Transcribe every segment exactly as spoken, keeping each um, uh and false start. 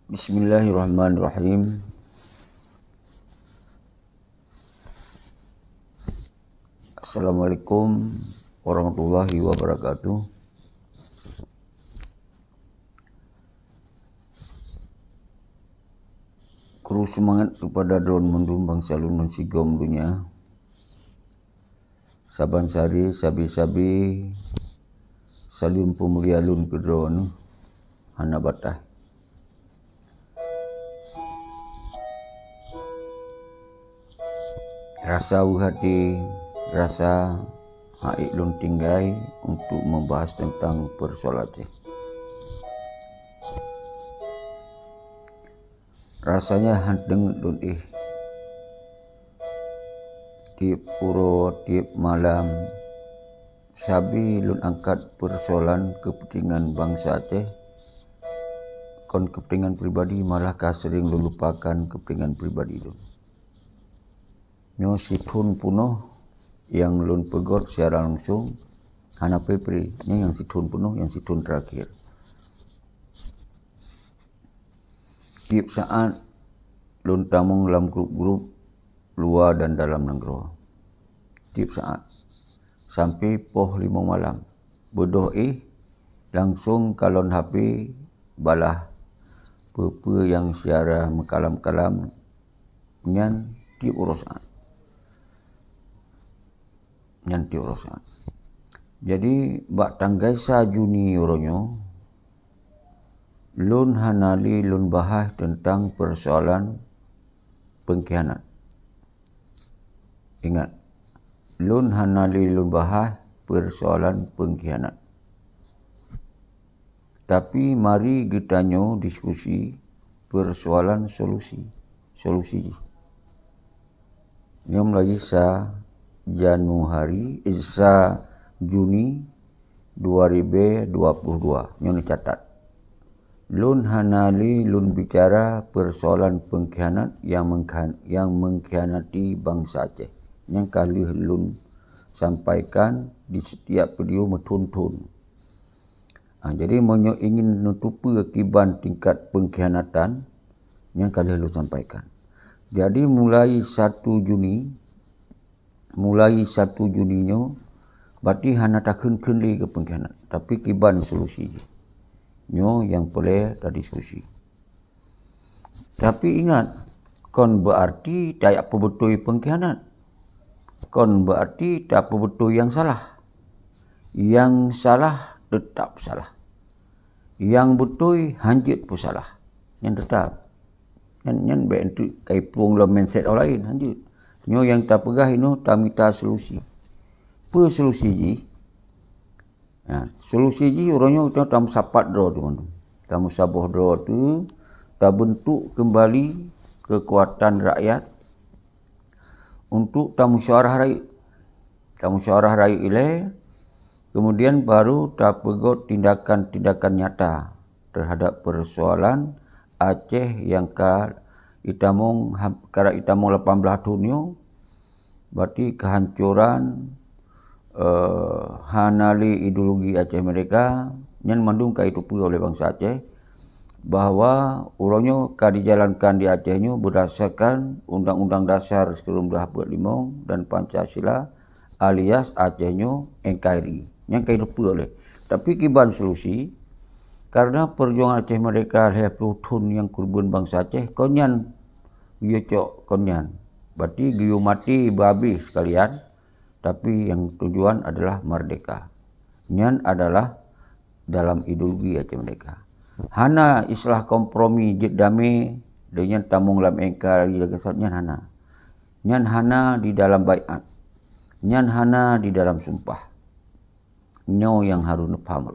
Bismillahirrahmanirrahim. Assalamualaikum warahmatullahi wabarakatuh. Kru seumangat keupada droe mandum bansa lôn meusigom donya. Saban sari sabe-sabe saleuem peumulia lôn keu droeneuh hana bataih. Rasa weueh até, rasa hak ék lôn tinggai untuk membahas tentang persoalan Aceh. Rasanya han teungeut lôn éh. Tiep uroe, tiep malam, sabe lôn angkat persoalan keupeuntengan bansa Aceh, kon keupeuntengan pribadi, malah ka sering lôn lupakan keupeuntengan pribadi lôn. Nyoe sithon peunoh nyang lôn peugöt siaran langsung, hana peue-peue. Nyoe nyang sithon peunoh, nyang sithon terakhir. Tiep saát lôn tamong lam grup-grup luwa dan dalam nanggroe. Tiep saát. Sampoe poh limong malam. Beudôh éh, langsong kalon H P balah peue-peue nyang siaran meukalam-kalam nyan tiep uroe saát. Nyan tiep uroe saát. Jadi, bak tanggai sa Juni uroe nyoe, lôn hana lé lôn bahas teuntang persoalan peungkhianat. Ingat, lôn hana lé lôn bahas persoalan peungkhianat. Tapi mari geutanyoe diskusi persoalan solusi, solusi jih. Nyoe meulayeue sa Januari, eh, sa Juni dua ribu dua puluh dua. Nyoe neucatat. Lôn hana lé lôn bicara persoalan peungkhianat nyang meungkhan-, nyang meungkhianati bansa Aceh. Nyang ka lheueh lôn sampaikan di setiap video meuthon-thon. Ah, jadi meunyoe ingin neutupeue kiban tingkat peungkhianatan nyang ka lheueh lôn sampaikan. Jadi mulai satu Juni, mulai satu Juni nyoe, berarti hana takheun-kheun lé keu peungkhianat, tapi kiban solusi jih. Nyoe nyang peureulée tadiskusi. Tapi ingat, kon beuarti tajak peubeutôi peungkhianat. Kon beuarti tapeubeutôi nyang salah. Nyang salah teutap salah. Nyang beutôi hanjeuet peusalah. Nyan teutap. Nyan, nyan bék eunteuk ka iplueng lom mindset awak laén, hanjeuet. Nyoe nyang tapeugah inoe tamita solusi. Peue solusi jih? Nah, solusi jih uroe nyoe kita tameusapat droe tu, tameusaboh droe tu, tabeuntuk keumbali keukuatan rakyat untuk tamusyawarah rayeuk. Tamusyawarah rayeuk ilée, kemudian baru tapeugöt tindakan-tindakan nyata terhadap persoalan Aceh nyang ka itamong, karab itamong lapan blaih thon nyoe, berarti kehancuran, eh, hana lé ideologi Aceh Merdeka, nyan mandum ka jitupeue oleh bansa Aceh, bahwa uroe nyoe ka dijalankan di Aceh nyoe berdasarkan Undang-Undang Dasar sikureueng blaih peuet limong dan Pancasila, alias Aceh nyoe N K R I. Nyan ka jitupeue oleh. Tapi kiban solusi, karena perjuangan Aceh Merdeka lhée ploh thon nyang keureubeuen bansa Aceh, kon nyan geuyue cok, kon nyan. Berarti geuyue maté beuhabéh sekalian, tapi nyang tujuan adalah merdeka. Nyan adalah dalam ideologi Aceh Merdeka. Hana istilah kompromi jeuet damé, deunyan tamong lam N K R I lagée saat nyan hana. Nyan hana di dalam baiat. Nyan hana di dalam sumpah. Nyoe nyang harôh neupham.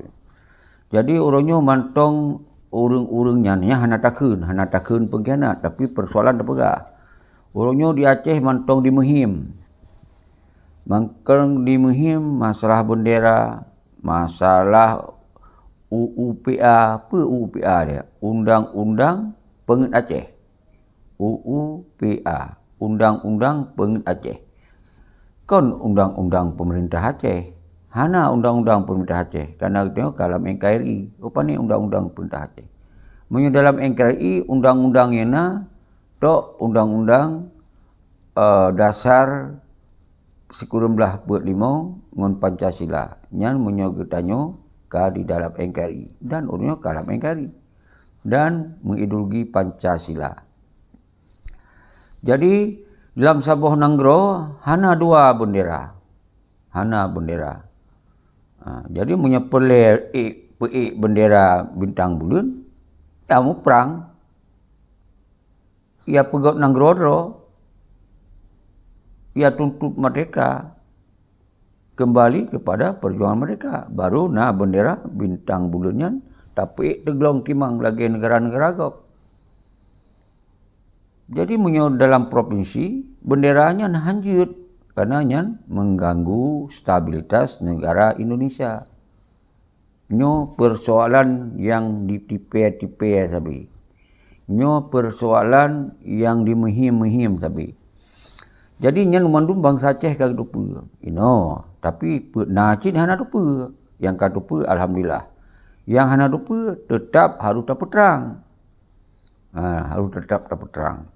Jadi, uroe nyoe mantong ureuëng-ureuëng nyan, nyan hana takheun, hana takheun peungkhianat, tapi persoalan tapeugah. Uroe nyoe di Aceh mantong dimeuhiem. Mantong dimeuhiem masalah bendera, masalah U U P A, peue U U P A dia? Undang-undang Peungeuet Aceh. U U P A, Undang-Undang Peungeuet Aceh. Kon undang-undang peumeurintah Aceh. Hana undang-undang peumeurintah Aceh, karena geutanyoe ka lam N K R I. Rupane undang-undang peumeurintah Aceh. Meunyoe dalam N K R I, undang-undang nyang na, tok undang-undang, eh, dasar sikureueng blaih peuet limong ngon Pancasila. Nyan meunyoe geutanyoe ka di dalam N K R I dan ureuëng nyoe ka lam N K R I dan mengideologi Pancasila. Jadi, lam saboh nanggroe hana dua bendera. Hana bendera. Ha, jadi, meunyoe peureulée ék, peuék bendera bintang buleuen, ya muprang. Ya peugét nanggroe droe. Ya tuntut merdeka. Kembali kepada perjuangan merdeka. Baru na bendera bintang buleuen nyan tapeuék teuglong timang lagée negara-negara gob. Jadi, meunyoe dalam provinsi, bendera nyan hanjeuet, karena nyan mengganggu stabilitas negara Indonesia. Nyoe persoalan nyang ditipée-tipée sabe. Nyoe persoalan nyang dimeuhiem-meuhiem sabe. Jadi, nyan mandum bansa Aceh ka geuteupeue. Inoe, tapi pe-, na cit hana teupeue. Nyang ka teupeue, alhamdulillah. Nyang hana teupeue, tetap harus tapeutrang. Ha, harus tetap tapeutrang.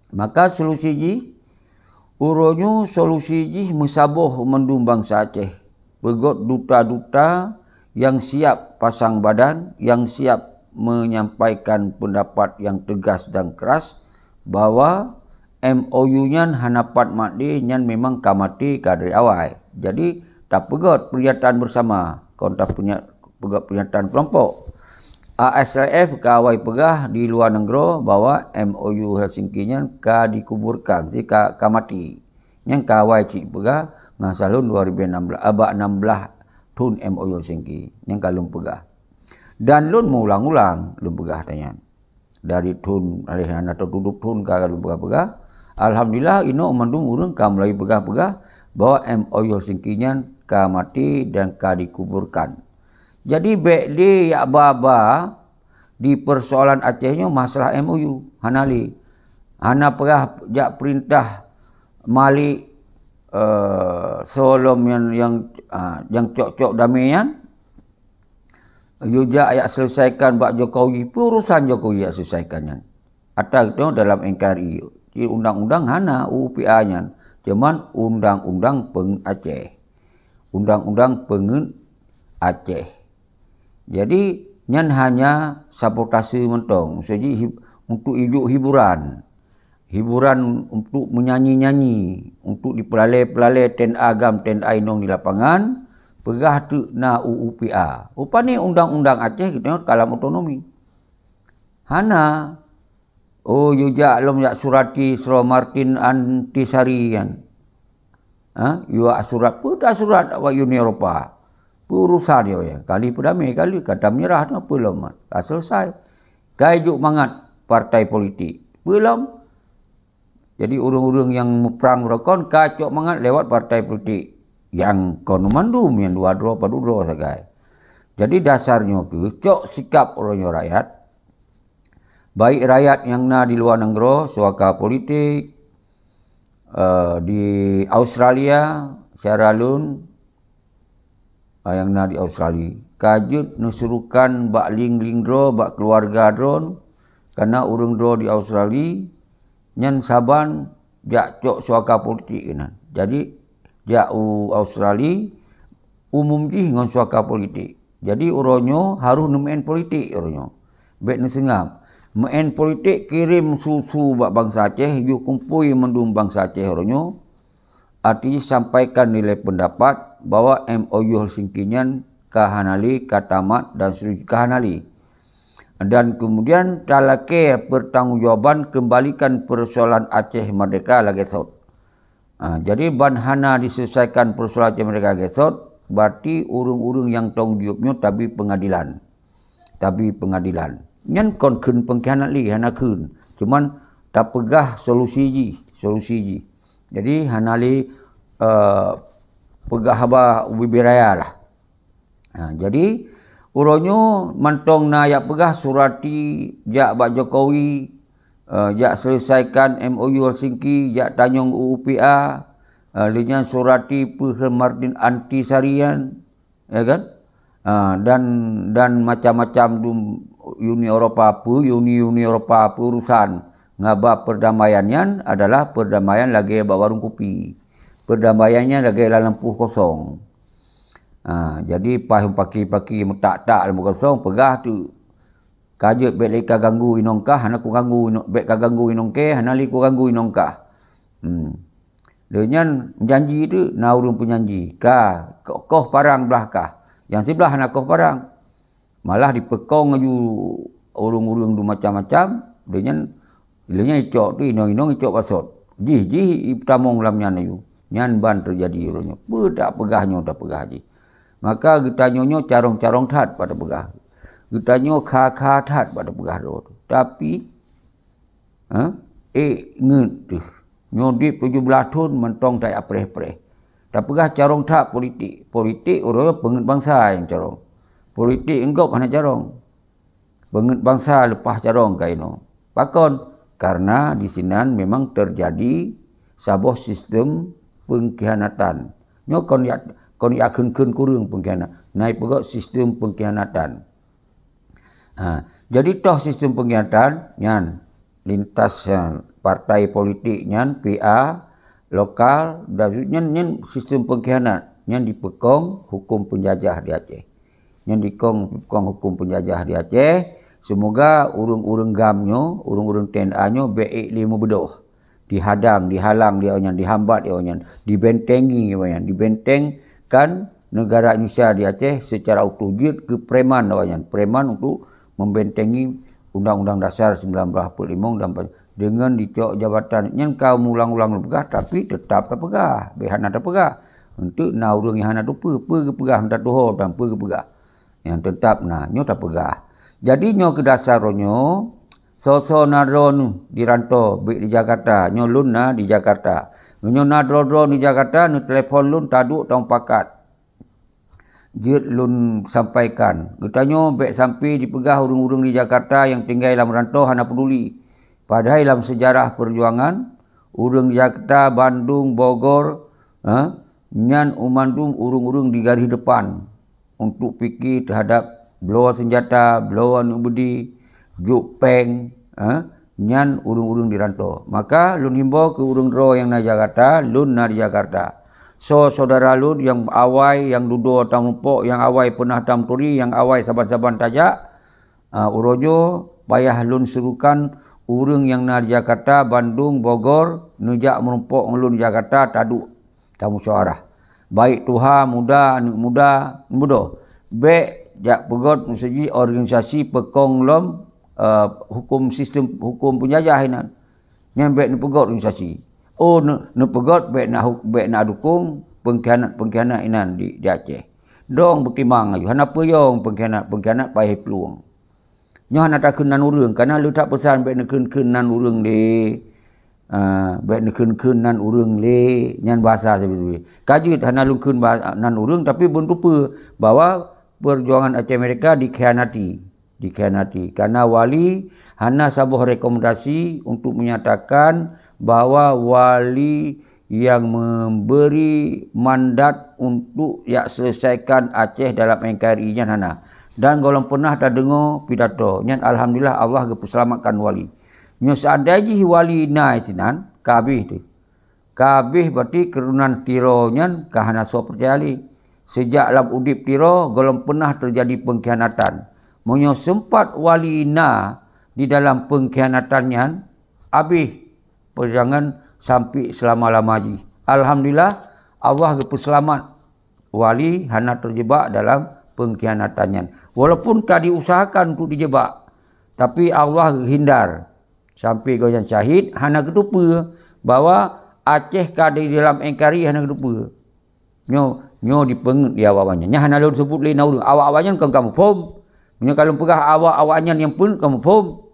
Maka solusi jih, uroe nyoe solusi jih meusaboh mandum bansa Aceh. Peugét duta-duta nyang siap pasang badan, nyang siap menyampaikan pendapat nyang tegas dan keras bahwa M O U nyan hana pat maté, nyan memang ka maté ka dari awai. Jadi, tapeugét pernyataan bersama, kon tapunya-, peugét pernyataan kelompok. A S L F ka awai peugah di luwa nanggroe bahwa M O U Helsinki nyan ka dikuburkan, si ka, ka maté. Nyan ka awai cit peugah, masa lôn dua ribu enam belas, abak enam belas thon M O U Helsinki. Nyan ka lôn peugah. Dan lôn meuulang-ulang lôn peugah tanyan. Dari thon, lheuh hana tatudôk thon ka lôn peugah-peugah. Alhamdulillah, inoe mandum ureuëng ka mulai peugah-peugah bahwa M O U Helsinki nyan ka maté dan ka dikuburkan. Jadi, bék lé yak ba-ba di persoalan Aceh nyoe masalah M O U. Hana lé. Hana peugah jak perintah Malik, eh, Solom nyang, nyang, ah, nyang cok-cok damé nyan. Yue jak yak selesaikan bak Jokowi, peue urusan Jokowi yak selesaikan nyan. Ata geutanyoe dalam N K R I, di undang-undang hana U U P A nyan, cuman undang-undang peng-, Aceh. Undang-undang peungeuet Aceh. Jadi, nyan hanya sabotase mantong, maksud jih hib-, untuk ijok hiburan. Hiburan untuk menyanyi-nyanyi, untuk dipeulalée-peulalée T N A GAM, T N A inong di lapangan, peugah teuk na U U P A. Rupane undang-undang Aceh geutanyoe ka lam otonomi. Hana. Oh, yue jak lom jak surati sidroe Martin Antisari nyan. Ha? Yue surat, peue ta surat awak Uni Eropa. Peue urusan yue nyan. Kali peudamé, kali ka ta menyerah tu, peue lom. Ka selesai. Ka ijok mangat partai politik. Peue lom. Jadi, ureuëng-ureuëng nyang muprang beurokon ka cok mangat lewat partai politik. Nyang kon mandum, nyang dua droe, padub droe sagai. Jadi, dasar nyoe keuh cok sikap uroe nyoe rakyat, baik rakyat nyang na di luwa nanggroe, suaka politik, eh, di Australia, syedara lôn, ah, nyang na di Australia, ka jeuet neusurukan bak ling-ling droe, bak keuluwarga droe, kana ureuëng droe di Australia, nyan saban jak cok suaka politik keunan. Jadi, jak u Australia, umum jih ngon suaka politik. Jadi, uroe nyoe harôh neumeu'en politik uroe nyoe. Bék neuseungab. Meu'en politik kirém su-su bak bansa Aceh, yue kumpôi mandum bansa Aceh uroe nyoe. Arti jih sampaikan nilai pendapat bahwa M O U Helsinki nyan ka hana lé, ka tamat dan seterusnya ka hana lé. Dan kemudian talakée pertanggungjawaban kembalikan persoalan Aceh Merdeka lagée sot. Ha, jadi ban hana diselesaikan persoalan Aceh Merdeka lagée sot, berarti ureuëng-ureuëng nyang tanggung jaweueb nyoe tabi pengadilan. Tabi pengadilan. Nyan kon kheun pengkhianat lé, hana kheun. Cuman tapeugah solusi jih, solusi jih. Jadi hana lé, eh, peugah haba ubé-bé raya lah. Ha, jadi, uroe nyoe mantong na jak peugah surati jak bak Jokowi, eh, jak selesaikan M O U Helsinki, jak tanyong U U P A, eh, lheueh nyan surati peue Martin Antisari nyan, ya kan? Ah, dan, dan macam-macam dum Uni Eropa peue, Uni, Uni Eropa peue urusan. Ngaba perdamaian nyan adalah perdamaian lagée bak warong kupi. Perdamaian nyan lagée lam lampôh kosong. Ha, jadi paih paki-paki meutak-tak lam kosong, peugah tu. Ka jeuet bék lé ka ganggu inong kah, hana kuganggu inong, bék ka ganggu inong kée, hana lé kuganggu inong kah. Hmm. Lheueh nyan janji tu na ureuëng peujanji, ka koh parang blah kah. Nyang siblah hana koh parang. Malah dipeukong laju ureuëng-ureuëng tu macam-macam, lheueh nyan, lheueh nyan icok tu inong-inong icok basot. Jih, jih itamong lam nyan laju. Nyan ban teujadi uroe nyoe. Peue tak peugah nyoe tapeugah jih. Maka geutanyoe nyoe carông-carông that bak tapeugah. Geutanyoe kha-kha that bak tapeugah droe tu. Tapi, ha, ék ngeuet teuh. Nyoe udeb tujoh blaih thon mantong tapreh-preh. Tapeugah carông that politik. Politik uroe nyoe peungeuet bansa nyang carông. Politik eungkôt hana carông. Peungeuet bansa leupah carông ka inoe. Pakon? Karena di sinan memang teujadi saboh sistem peungkhianatan. Nyoe kon jak, kon jak kheun-kheun kureueng peungkhianat. Na ipeugét sistem peungkhianatan. Ha, jadi toh sistem peungkhianatan nyan lintas, ha, partai politik nyan, P A, lokal, dan nyan, nyan sistem peungkhianat. Nyan dipeukong hukum peunjajah di Aceh. Nyan dikong, dikong hukum peunjajah di Aceh. Seumoga ureuëng-ureuëng GAM nyoe, ureuëng-ureuëng T N A nyoe bék ék lé meubeudôh. Dihadang, dihalang di awaknyan, dihambat di awaknyan, dibentengi awaknyan, dibentengkan negara Indonesia di Aceh secara utuh jeuet keu preman awaknyan. Preman untuk membentengi Undang-Undang Dasar sembilan belas empat puluh lima dan deungon dicok jabatan. Nyan ka meuulang-ulang tapeugah, tapi teutap tapeugah, bék hana tapeugah. Eunteuk na ureuëng nyang hana teupeue, peue geupeugah meuntatuho dan peue geupeugah. Nyang teutap na, nyoe tapeugah. Jadi nyoe keu dasar uroe nyoe, soe-soe na droeneuh di rantô, bék di Jakarta, nyoe lôn na di Jakarta. Meunyoe na droe-droe di Jakarta, neutelepon lôn, taduek tamupakat. Jeuet lôn sampaikan. Geutanyoe bék sampai jipeugah ureuëng-ureuëng di Jakarta nyang tinggai lam rantô hana peuduli. Padahai lam seujarah peujuangan, ureuëng di Jakarta, Bandung, Bogor, ha, nyan umandum ureuëng-ureuëng di garéh depan untuk pike teuhadap bloe seunjata, bloe aneuk beudé, jok péng, ha, nyan ureuëng-ureuëng di rantô. Maka lôn himbô keu ureuëng droe nyang na Jakarta, lôn na di Jakarta. Soe syedara lôn nyang awai, nyang dudoe tamuphom, nyang awai peunah tamuturi, nyang awai saban-saban tajak, a, uroe nyoe payah lôn seurukan ureuëng nyang na di Jakarta, Bandung, Bogor, neujak meurumpok ngon lôn di Jakarta, taduek tamusyawarah. Baik tuha, muda, aneuk muda, mudoh. Bék jak peugét meuseujih organisasi peukong lom, eh, hukum sistem hukum peunjajah inan. Nyan bék neupeugét organisasi. Oh, neu-, neupeugét bék na hu-, bék na dukong peungkhianat-peungkhianat inan di, di Aceh. Dong beutimang aju, hana peuyong peungkhianat-peungkhianat payah plueng. Nyoe hana takheun nan ureuëng, kana leutak peusan bék neukheun-kheun nan ureuëng lé. Ah, bék neukheun-kheun nan ureuëng lé, nyan bahasa sabe-sabe. Ka jeuet hana lôn kheun ba-, nan ureuëng, tapi beutupeue bahwa peujuangan Aceh Merdeka dikhianati. Dikhianati. Karena wali hana saboh rekomendasi untuk menyatakan bahwa wali yang memberi mandat untuk yak selesaikan Aceh dalam N K R I nyan hana. Dan gohlom peunah tadeungoe pidato nyan, alhamdulillah Allah geupeuseulamatkan wali. Nyoe seandai jih wali na sinan, ka habéh teuh. Ka habéh berarti keurunan Tiro nyan ka hana soe peucaya lé. Seujak lam udeb Tiro gohlom peunah teujadi peungkhianatan. Meunyoe seumpat wali na di dalam peungkhianatan nyan, habéh peujuangan sampai seulama-lama jih. Alhamdulillah, Allah geupeuseulamat wali hana teujeubak dalam peungkhianatan nyan. Walaupun ka diusahakan untuk dijeubak, tapi Allah geuhindar. Sampai gobnyan syahid, hana geuteupeue bahwa Aceh ka di dalam N K R I, hana geuteupeue. Nyoe, nyoe dipeungét di awak-awak nyan. Nyan hana lôn seubut lé na ureuëng. Awak-awak nyan kon ka muphom. Meunyoe ka lôn peugah awak-awak nyan nyang peungét ka muphom.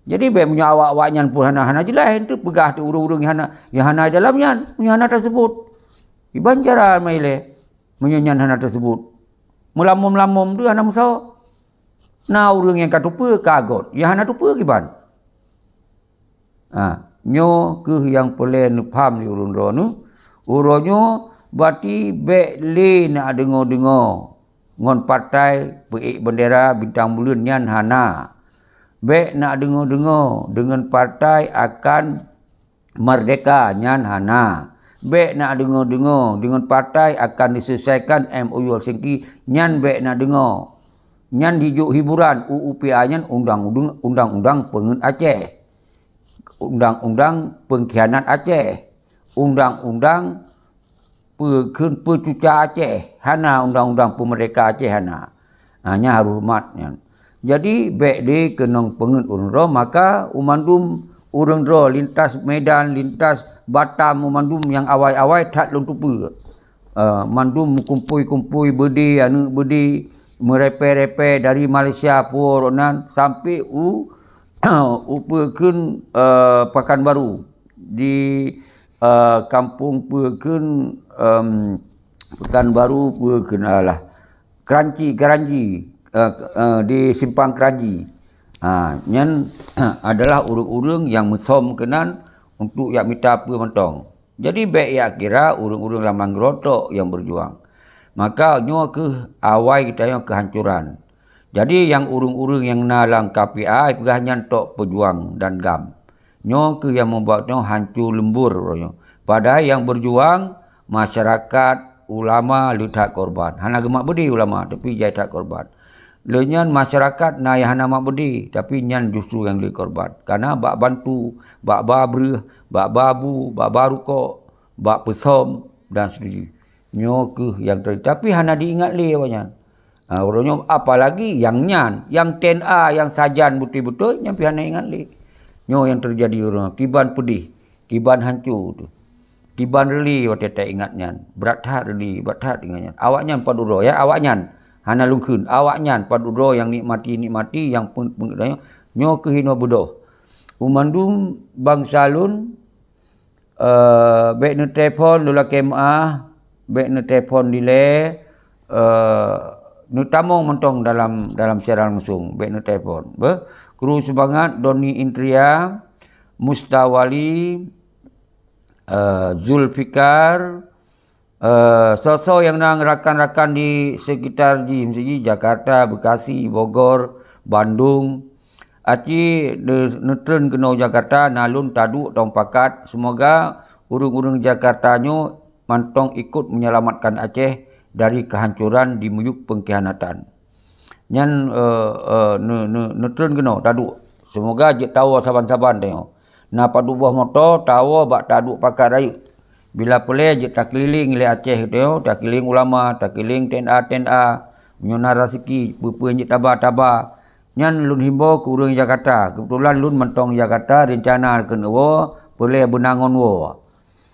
Jadi bék meunyoe awak-awak nyan pun hana, hana jeulaih, enteuk peugah teuh ureuëng-ureuëng nyang hana, nyang hana dalam nyan, meunyoe hana taseubut. Kiban cara meuilée, meunyoe nyan hana taseubut. Meulamom-lamom teuh hana meusawa. Na ureuëng nyang ka teupeue ka göt, nyang hana teupeue kiban. Ha, nyoe kheueh nyang peureulée neupham lé ureuëng droeneuh. Uroe nyoe bati bék lé na deungoe-deungoe ngon partai peuék bendera bintang buleuen nyan hana. Bék nak deungoe-deungoe deungon partai akan merdeka, nyan hana. Bék nak deungoe-deungoe deungon partai akan diselesaikan M O U Helsinki, nyan bék nak deungoe. Nyan dijok hiburan, U U P A nyan undang-undang, undang-undang peungeuet Aceh. Undang-undang pengkhianat Aceh. Undang-undang peukheun peucuca Aceh, hana undang-undang peumerdeka Aceh hana. Ha, nyan harôh mat nyan. Jadi, bék deh keunong peungeuet ureuëng droe, maka u mandum ureuëng droe lintas Medan, lintas Batam, u mandum nyang awai-awai that lôn tupeue. Eh, mandum meukumpôi-kumpôi beudé, aneuëk beudé, meurepée-repée dari Malaysia puwoe nan sampai u, u peukheun, eh, Pekanbaru. Di, eh, kampung peukheun, em, Pekanbaru peukheun alah. Kranji, Kranji, eh, eh, di Simpang Kranji. Ha, nyan adalah ureuëng-ureuëng nyang meusom keunan untuk jak mita peue mantong. Jadi, bék jak kira ureuëng-ureuëng lam nanggroe tok nyang berjuang. Maka nyoe kheueh awai geutanyoe keuhancoran. Jadi, nyang ureuëng-ureuëng nyang na lam K P A peugah nyan tok peujuang dan GAM. Nyoe kheueh nyang mubuat nyoe hanco leumbur uroe nyoe. Padahai nyang berjuang, masyarakat, ulama le that korban. Hana geumat beudé ulama, tapi jai that korban. Lé nyan masyarakat na nyang hana mat beudé, tapi nyan justru nyang le korban. Kana bak bantu, bak ba breueh, bak ba bu, bak ba rukok, bak peusom dan seterusnya. Nyoe kheueh nyang ter-, tapi hana diingat lé awaknyan. Ha, uroe nyoe apalagi nyang nyan, nyang T N A, nyang sajan beutôi-beutôi, nyan pih hana ingat lé. Nyoe nyang teujadi uroe nyoe, kiban peudeh, kiban hanco teuh. Kiban reuli watée taingat nyan, brat that reuli, brat that ingat nyan. Awaknyan padub droe, ya, awaknyan. Hana lôn kheun, awaknyan padub droe nyang nikmati-nikmati, nyang peng-, peng-, nyoe kheueh hinoe beudôh. U mandum bansa lôn, eh, bék neutelepon lôn lakée meuáh, bék neutelepon dilée, eh, neutamong mantong dalam, dalam siaran langsung, bék neutelepon. Beuh, kru seumangat, Doni Indria, Mustawali, eh, Zulfikar, eh, soe-soe nyang na rakan-rakan di sekitar jih, miseue jih Jakarta, Bekasi, Bogor, Bandung. Aci de-, neutreun keunoe Jakarta, na lôn taduek tong pakat. Semoga ureuëng-ureuëng Jakarta nyoe mantong ikut menyelamatkan Aceh dari kehancuran di miyueb pengkhianatan. Nyan, eh, eh, ne-, ne-, neutreun keunoe taduek. Semoga jeuet tawoe saban-saban tanyoe. Na padub boh moto tawoe bak taduek pakat rayeuk. Bila peureulée jeuet takeulileng lé Aceh tanyoe, takeulileng ulama, takeulileng T N A, T N A, meunyoe na raseuki, peue-peue jeuet taba-taba. Nyan lôn himbô keu ureuëng Jakarta. Keubeutulan lôn mantong Jakarta, reuncana keuneuk woe, peureulée beuna ngon woe.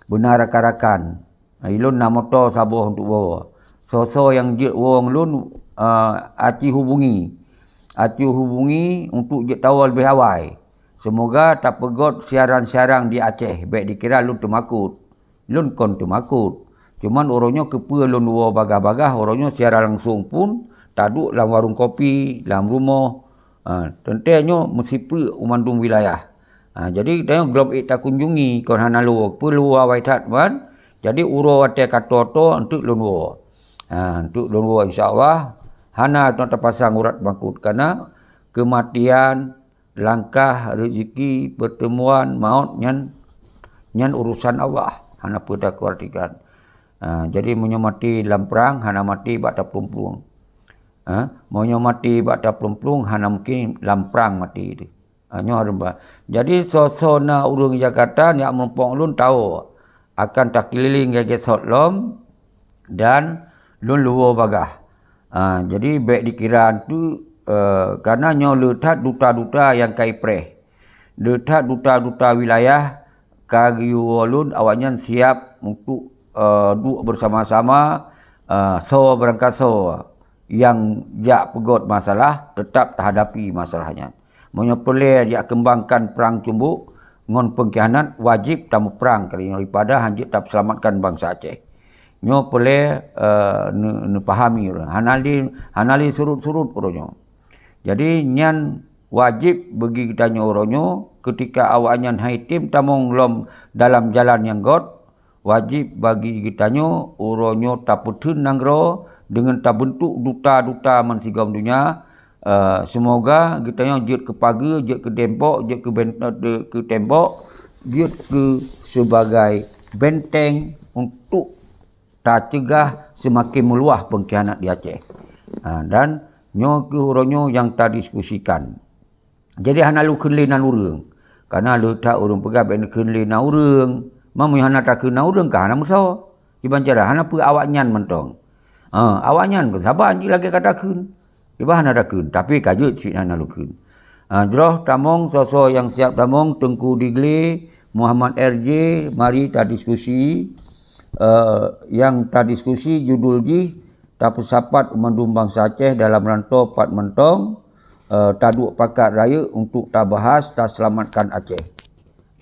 Beuna rakan-rakan. Ilôn na moto saboh untuk woe. Soe-soe nyang jeuet woe ngon lôn, eh, aci hubungi. Aci hubungi untuk jeuet tawoe leubeh awai. Seumoga tapeugét siaran-siaran di Aceh, bék dikira lôn teumakot. Lôn kon teumakot. Cuman uroe nyoe keupeue lôn woe bagaih-bagaih, uroe nyoe siaran langsung pun taduek lam warong kopi, lam rumoh. Ha, teuntée nyoe meusipeuek u mandum wilayah. Ha, jadi tanyoe gohlom ék takunjungi, kon hana lôn woe, keupeue lôn woe awai that, man. Jadi uroe watée ka toe-toe, eunteuk lôn woe. Ha, eunteuk lôn woe, insya Allah, hana tapasang urat makot, karena keumatian, langkah, reuzeki, peurteumuan, maot nyan, nyan urusan Allah, hana peue takuartikan. Ha, jadi meunyoe maté lam prang, hana maté bak taplueng-plueng. Ha, meunyoe maté bak taplueng-plueng, hana mungken lam prang maté teuh. Ha, nyoe hareuem ba. Jadi, soe-soe na ureuëng Jakarta nyang meurumpok lôn tawoe, akan takeulileng lagée sot lom dan lôn luwoe bagaih. Ha, jadi bék dikira tu, eh, karena nyoe le that duta-duta nyang ka ipreh. Le that duta-duta wilayah ka geuyue woe lôn, awaknyan siap untuk, eh, duek bersama-sama, eh, soe beurangkasoe nyang jak peugét masalah, teutap tahadapi masalah nyan. Meunyoe peureulée jak keumbangkan prang ceumbok ngon peungkhianat, wajéb tameuprang kali nyoe daripada hanjeuet tapeuseulamatkan bansa Aceh. Nyoe peureulée, eh, neu-, neupahami ureuëng. Hana lé, hana lé surut-surut uroe nyoe. Jadi, nyan wajéb bagi geutanyoe uroe nyoe, keutika awaknyan han item tamong lom dalam jalan nyang gét, wajéb bagi geutanyoe uroe nyoe tapeutheun nanggroe deungon tabeuntuk duta-duta meusigom donya, Eh, seumoga geutanyoe jeuet keu pageue, jeuet keu tembok, jeuet keu ben-, eh, keu tembok, jeuet keu sibagai benteng untuk taceugah seumaken meuluah peungkhianat di Aceh. Ha, dan nyoe keuh uroe nyoe nyang tadiskusikan. Jadi hana lôn kheun lé nan ureuëng. Kareuna le that ureuëng peugah bék neukheun lé nan ureuëng. Meunyoe hana takheun nan ureuëng ka hana meusoe. Kiban cara hana peue awaknyan mantong. Ha, awaknyan pun saban jih lagée ka takheun. Kiban hana takheun, tapi ka jeuet cit hana lôn kheun. Ha, jroh tamong soe-soe nyang siab tamong, Teungku Digli, Muhammad R J, mari tadiskusi. Eh, nyang tadiskusi judul jih Tapeusapat Mandum Bansa Aceh Dalam Ranto Pat Mantong, eh, taduek pakat rayeuk untuk tabahas taseulamatkan Aceh,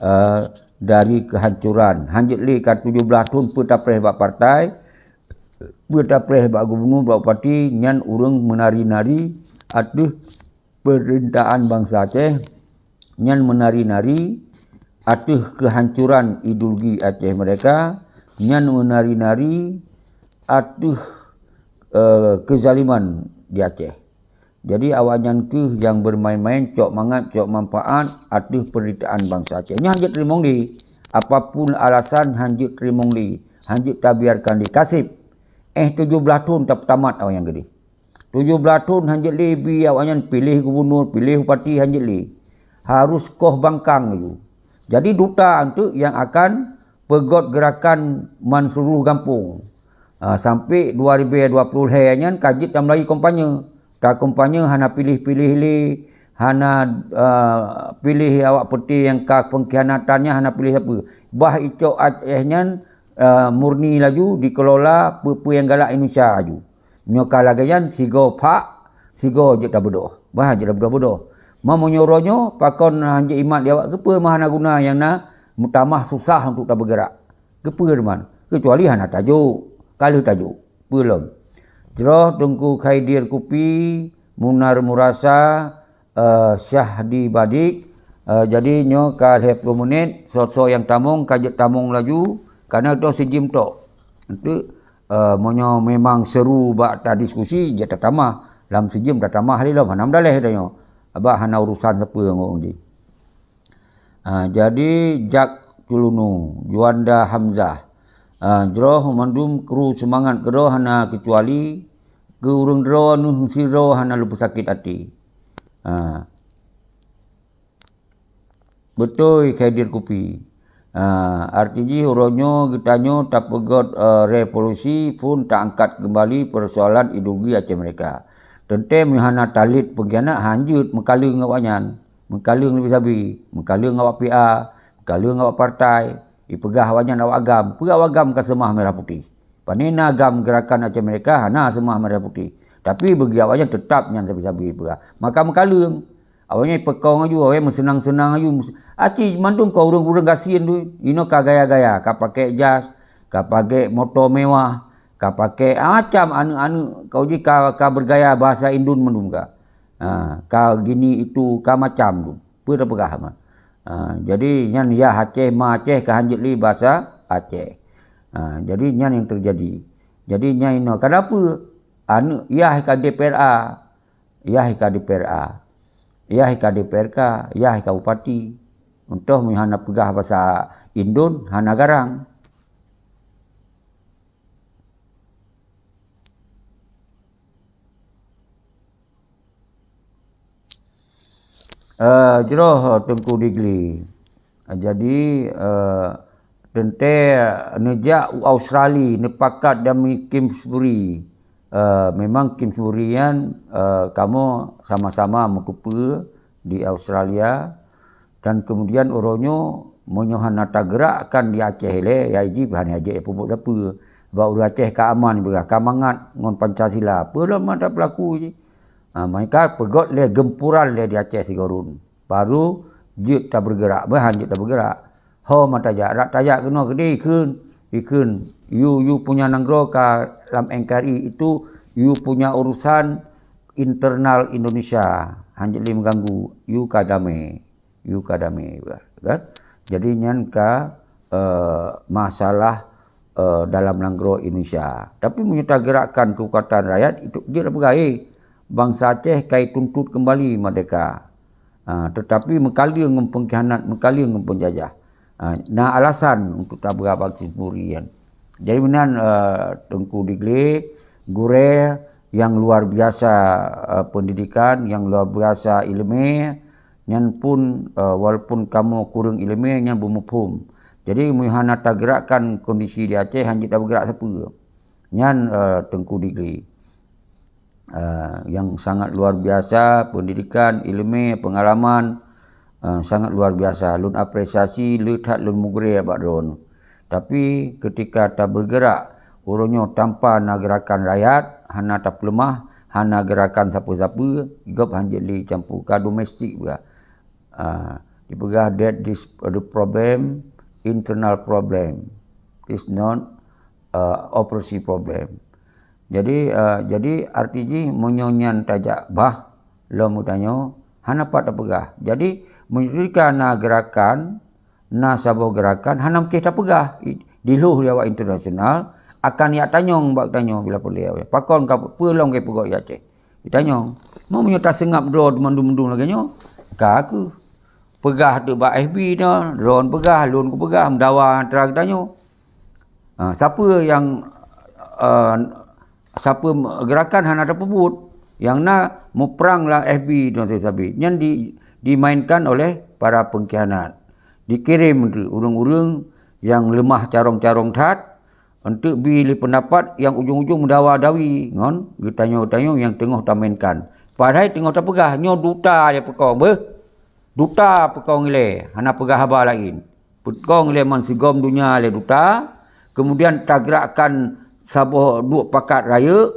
eh, dari keuhancoran. Hanjeuet lé ka tujoh blaih thon peue tapreh bak partai, peue tapreh bak gubunur, bak bupati, nyan ureuëng meunari-nari ateueh peurintah bansa Aceh, nyan meunari-nari ateueh keuhancoran ideologi Aceh Merdeka, nyan meunari-nari ateueh, eh, keuzaliman di Aceh. Jadi awaknyan keuh nyang beumaén-maén, cok mangat, cok manfaat ateueh peurintah bansa Aceh. Nyan hanjeuet teurimong lé. Apapun alasan hanjeuet teurimong lé, hanjeuet tabiarkan lé. Kaseb, eh, tujoh blaih thon tapeutamat awaknyan keudeh. Tujoh blaih thon hanjeuet lé bi awaknyan piléh gubunur, piléh bupati, hanjeuet lé. Harus koh bangkang laju. Jadi duta eunteuk nyang akan peugöt geurakan man seuluruh gampông. Ah, sampoe dua ribèe dua ploh lhèe nyan ka jeuet tameulai kampanye. Takompanye hana piléh-piléh lé, hana, ah, piléh awak peuté nyang ka peungkhianatan nyan, hana piléh sapeue. Bah icok Aceh nyan, ah, murni laju dikelola peue-peue nyang galak Indonesia laju. Nyoe ka lagèe nyan, sigoe phak, sigoe jeuet tabeudôh. Bah jeuet tabeudôh-beudôh. Meunyoe uroe nyoe, pakon hanjeuet imat di awak, keupeue meuhana guna nyang na meutamah susah untuk tabeugerak? Keupeue teuma? Keucuali hana tajok. Ka lheueh tajok. Peue lom? Jroh Teungku Khaidir Kupi, Munar Murasa, eh, Syahdi Badik. Eh, jadi nyoe ka lhèe ploh menit, soe-soe nyang tamong ka jeuet tamong laju, kareuna toh sijeuem tok. Eunteuk, eh, meunyoe memang seru bak tadiskusi, jeuet tatamah. Lam sijeuem tatamah lé lom, hana meudaléh tanyoe. Abah hana urusan sapeue ngon ureueng jih. Ah, jadi jak Culunu, Juanda Hamzah. Ah, jroh mandum kru seumangat keudroe hana keucuali keu ureueng droe neuh sidroe hana lôn peusakét até. Ah. Beutôi Khaidir Kupi. Ah, arti jih uroe nyoe geutanyoe tapeugöt, eh, revolusi phon taangkat keumbali peusoalan ideologi Aceh Merdeka. Teuntèe meuhana talét peungkhianat hanjeuet meukaleueng awaknyan. Meukaleueng leubeh sabe, meukaleueng awak P A, meukaleueng awak partai, ipeugah awaknyan awak agam. Peue awak agam ka seumah merah putih? Pane na agam Gerakan Aceh Merdeka hana seumah merah putih. Tapi bagi awaknyan teutap nyan sabe-sabe ipeugah. Maka meukaleueng. Awaknyan ipeukong laju, awaknyan meuseunang-seunang laju. Aci mandum ka ureueng-ureueng gasien tu, inoe ka gaya-gaya, ka pakai jas, ka pakai moto mewah, ka pakai macam aneuk-aneuk kau jih ka, ka bergaya bahasa Indon mandum ka. Ha, ka gini itu, ka macam tu. Peue tapeugah mah. Ha, jadi nyan yah Aceh, ma Aceh ka hanjeuet lé basa Aceh. Ha, jadi nyan nyang teujadi. Jadi nyan inoe, kenapa aneuk yah ka D P R A, yah ka D P R A, yah ka D P R K, yah ka bupati? Entah meuhana peugah basa Indon, hana garang. Eh, jroh Teungku Digli. Jadi, eh, teuntèe neujak u Australia, neupakat dan Kingsbury. Eh, memang Kingsbury nyan, eh, kamoe sama-sama meutupeue di Australia. Dan kemudian uroe nyoe, meunyoe hana tageurakkan di Aceh lé, ya jih hana jeuet peubuet sapeue. Bak ureueng Aceh ka aman, ka mangat ngon Pancasila. Peue lom mata peulaku jih? Ha, mereka peugöt lé gempuran lé di Aceh sigoe rhun. Baru jeuet tabeugerak, meuhan jeuet tabeugerak. Ho mata jak, rak tajak keunoe keudeh ikheun, ikheun, "You, you punya nanggroe ka lam N K R I itu, you punya urusan internal Indonesia, hanjeuet lé meuganggu, you ka damé, you ka damé," kan? Jadi nyan ka, eh, masalah, eh, dalam nanggroe Indonesia. Tapi meunyoe tageurakkan keukuatan rakyat, itu jeuet peugah, "Eh, bansa Aceh ka ituntot keumbali merdeka. Ha, teutapi meukaleueng ngon peungkhianat, meukaleueng ngon peunjajah. Ha, na alasan untuk tapeugah bak Teungku Digli nyan. Jadi meunan, eh, Teungku Digli, gurée nyang luar biasa, eh, pendidikan, nyang luar biasa iéleumé, nyan pun, eh, walaupun kamoe kureueng iéleumé, nyan beumuphom. Jadi meunyoe hana tageurakkan kondisi di Aceh, hanjeuet tapeugrak sapeue. Nyan, eh, Teungku Digli. Eh, nyang sangat luar biasa, pendidikan, iéleumé, peungalaman, eh, sangat luar biasa. Lôn apresiasi, le that lôn meugrée bak droeneuh. Tapi ketika tabergerak, uroe nyoe tanpa na gerakan rakyat, hana tapeuleumah, hana gerakan sapeue-sapeue, gob hanjeuet lé campur ka domestik peugah. Ah, dipeugah that this the problem, internal problem. It's not, uh, overseas problem. Jadi, eh, jadi arti jih meunyoe nyan tajak bah lom geutanyoe, hana pat tapeugah. Jadi meunyoe ketika na gerakan, na saboh gerakan, hana meusti tapeugah. I-, dilhoh lé awak internasional akan jak tanyong bak geutanyoe bila peureulée. Pakon ka peue lom keu peugah i Aceh? Itanyong. Meunyoe taseungab droe mandum-mandum lagée nyoe, ka kheueh. Peugah teuk bak F B nyoe, droen peugah, lôn kupeugah, meudawa antara geutanyoe. Ha, sapeue nyang, eh, sapeue gerakan hana tapeubuet, nyang na muprang lam F B dan sabe-sabe. Nyan di, dimainkan oleh para pengkhianat. Dikirém teuk ureuëng-ureuëng nyang leumah carông-carông that, eunteuk bi lé peundapat nyang ujong-ujong meudawa-dawi ngon geutanyoe-geutanyoe nyang teungoh tamainkan. Padahai teungoh tapeugah, nyoe duta nyang peukong beuh. Duta peukong ilée, hana peugah haba laén. Peukong ilée man sigom donya lé duta, keumudian tageurakkan saboh duek pakat rayeuk,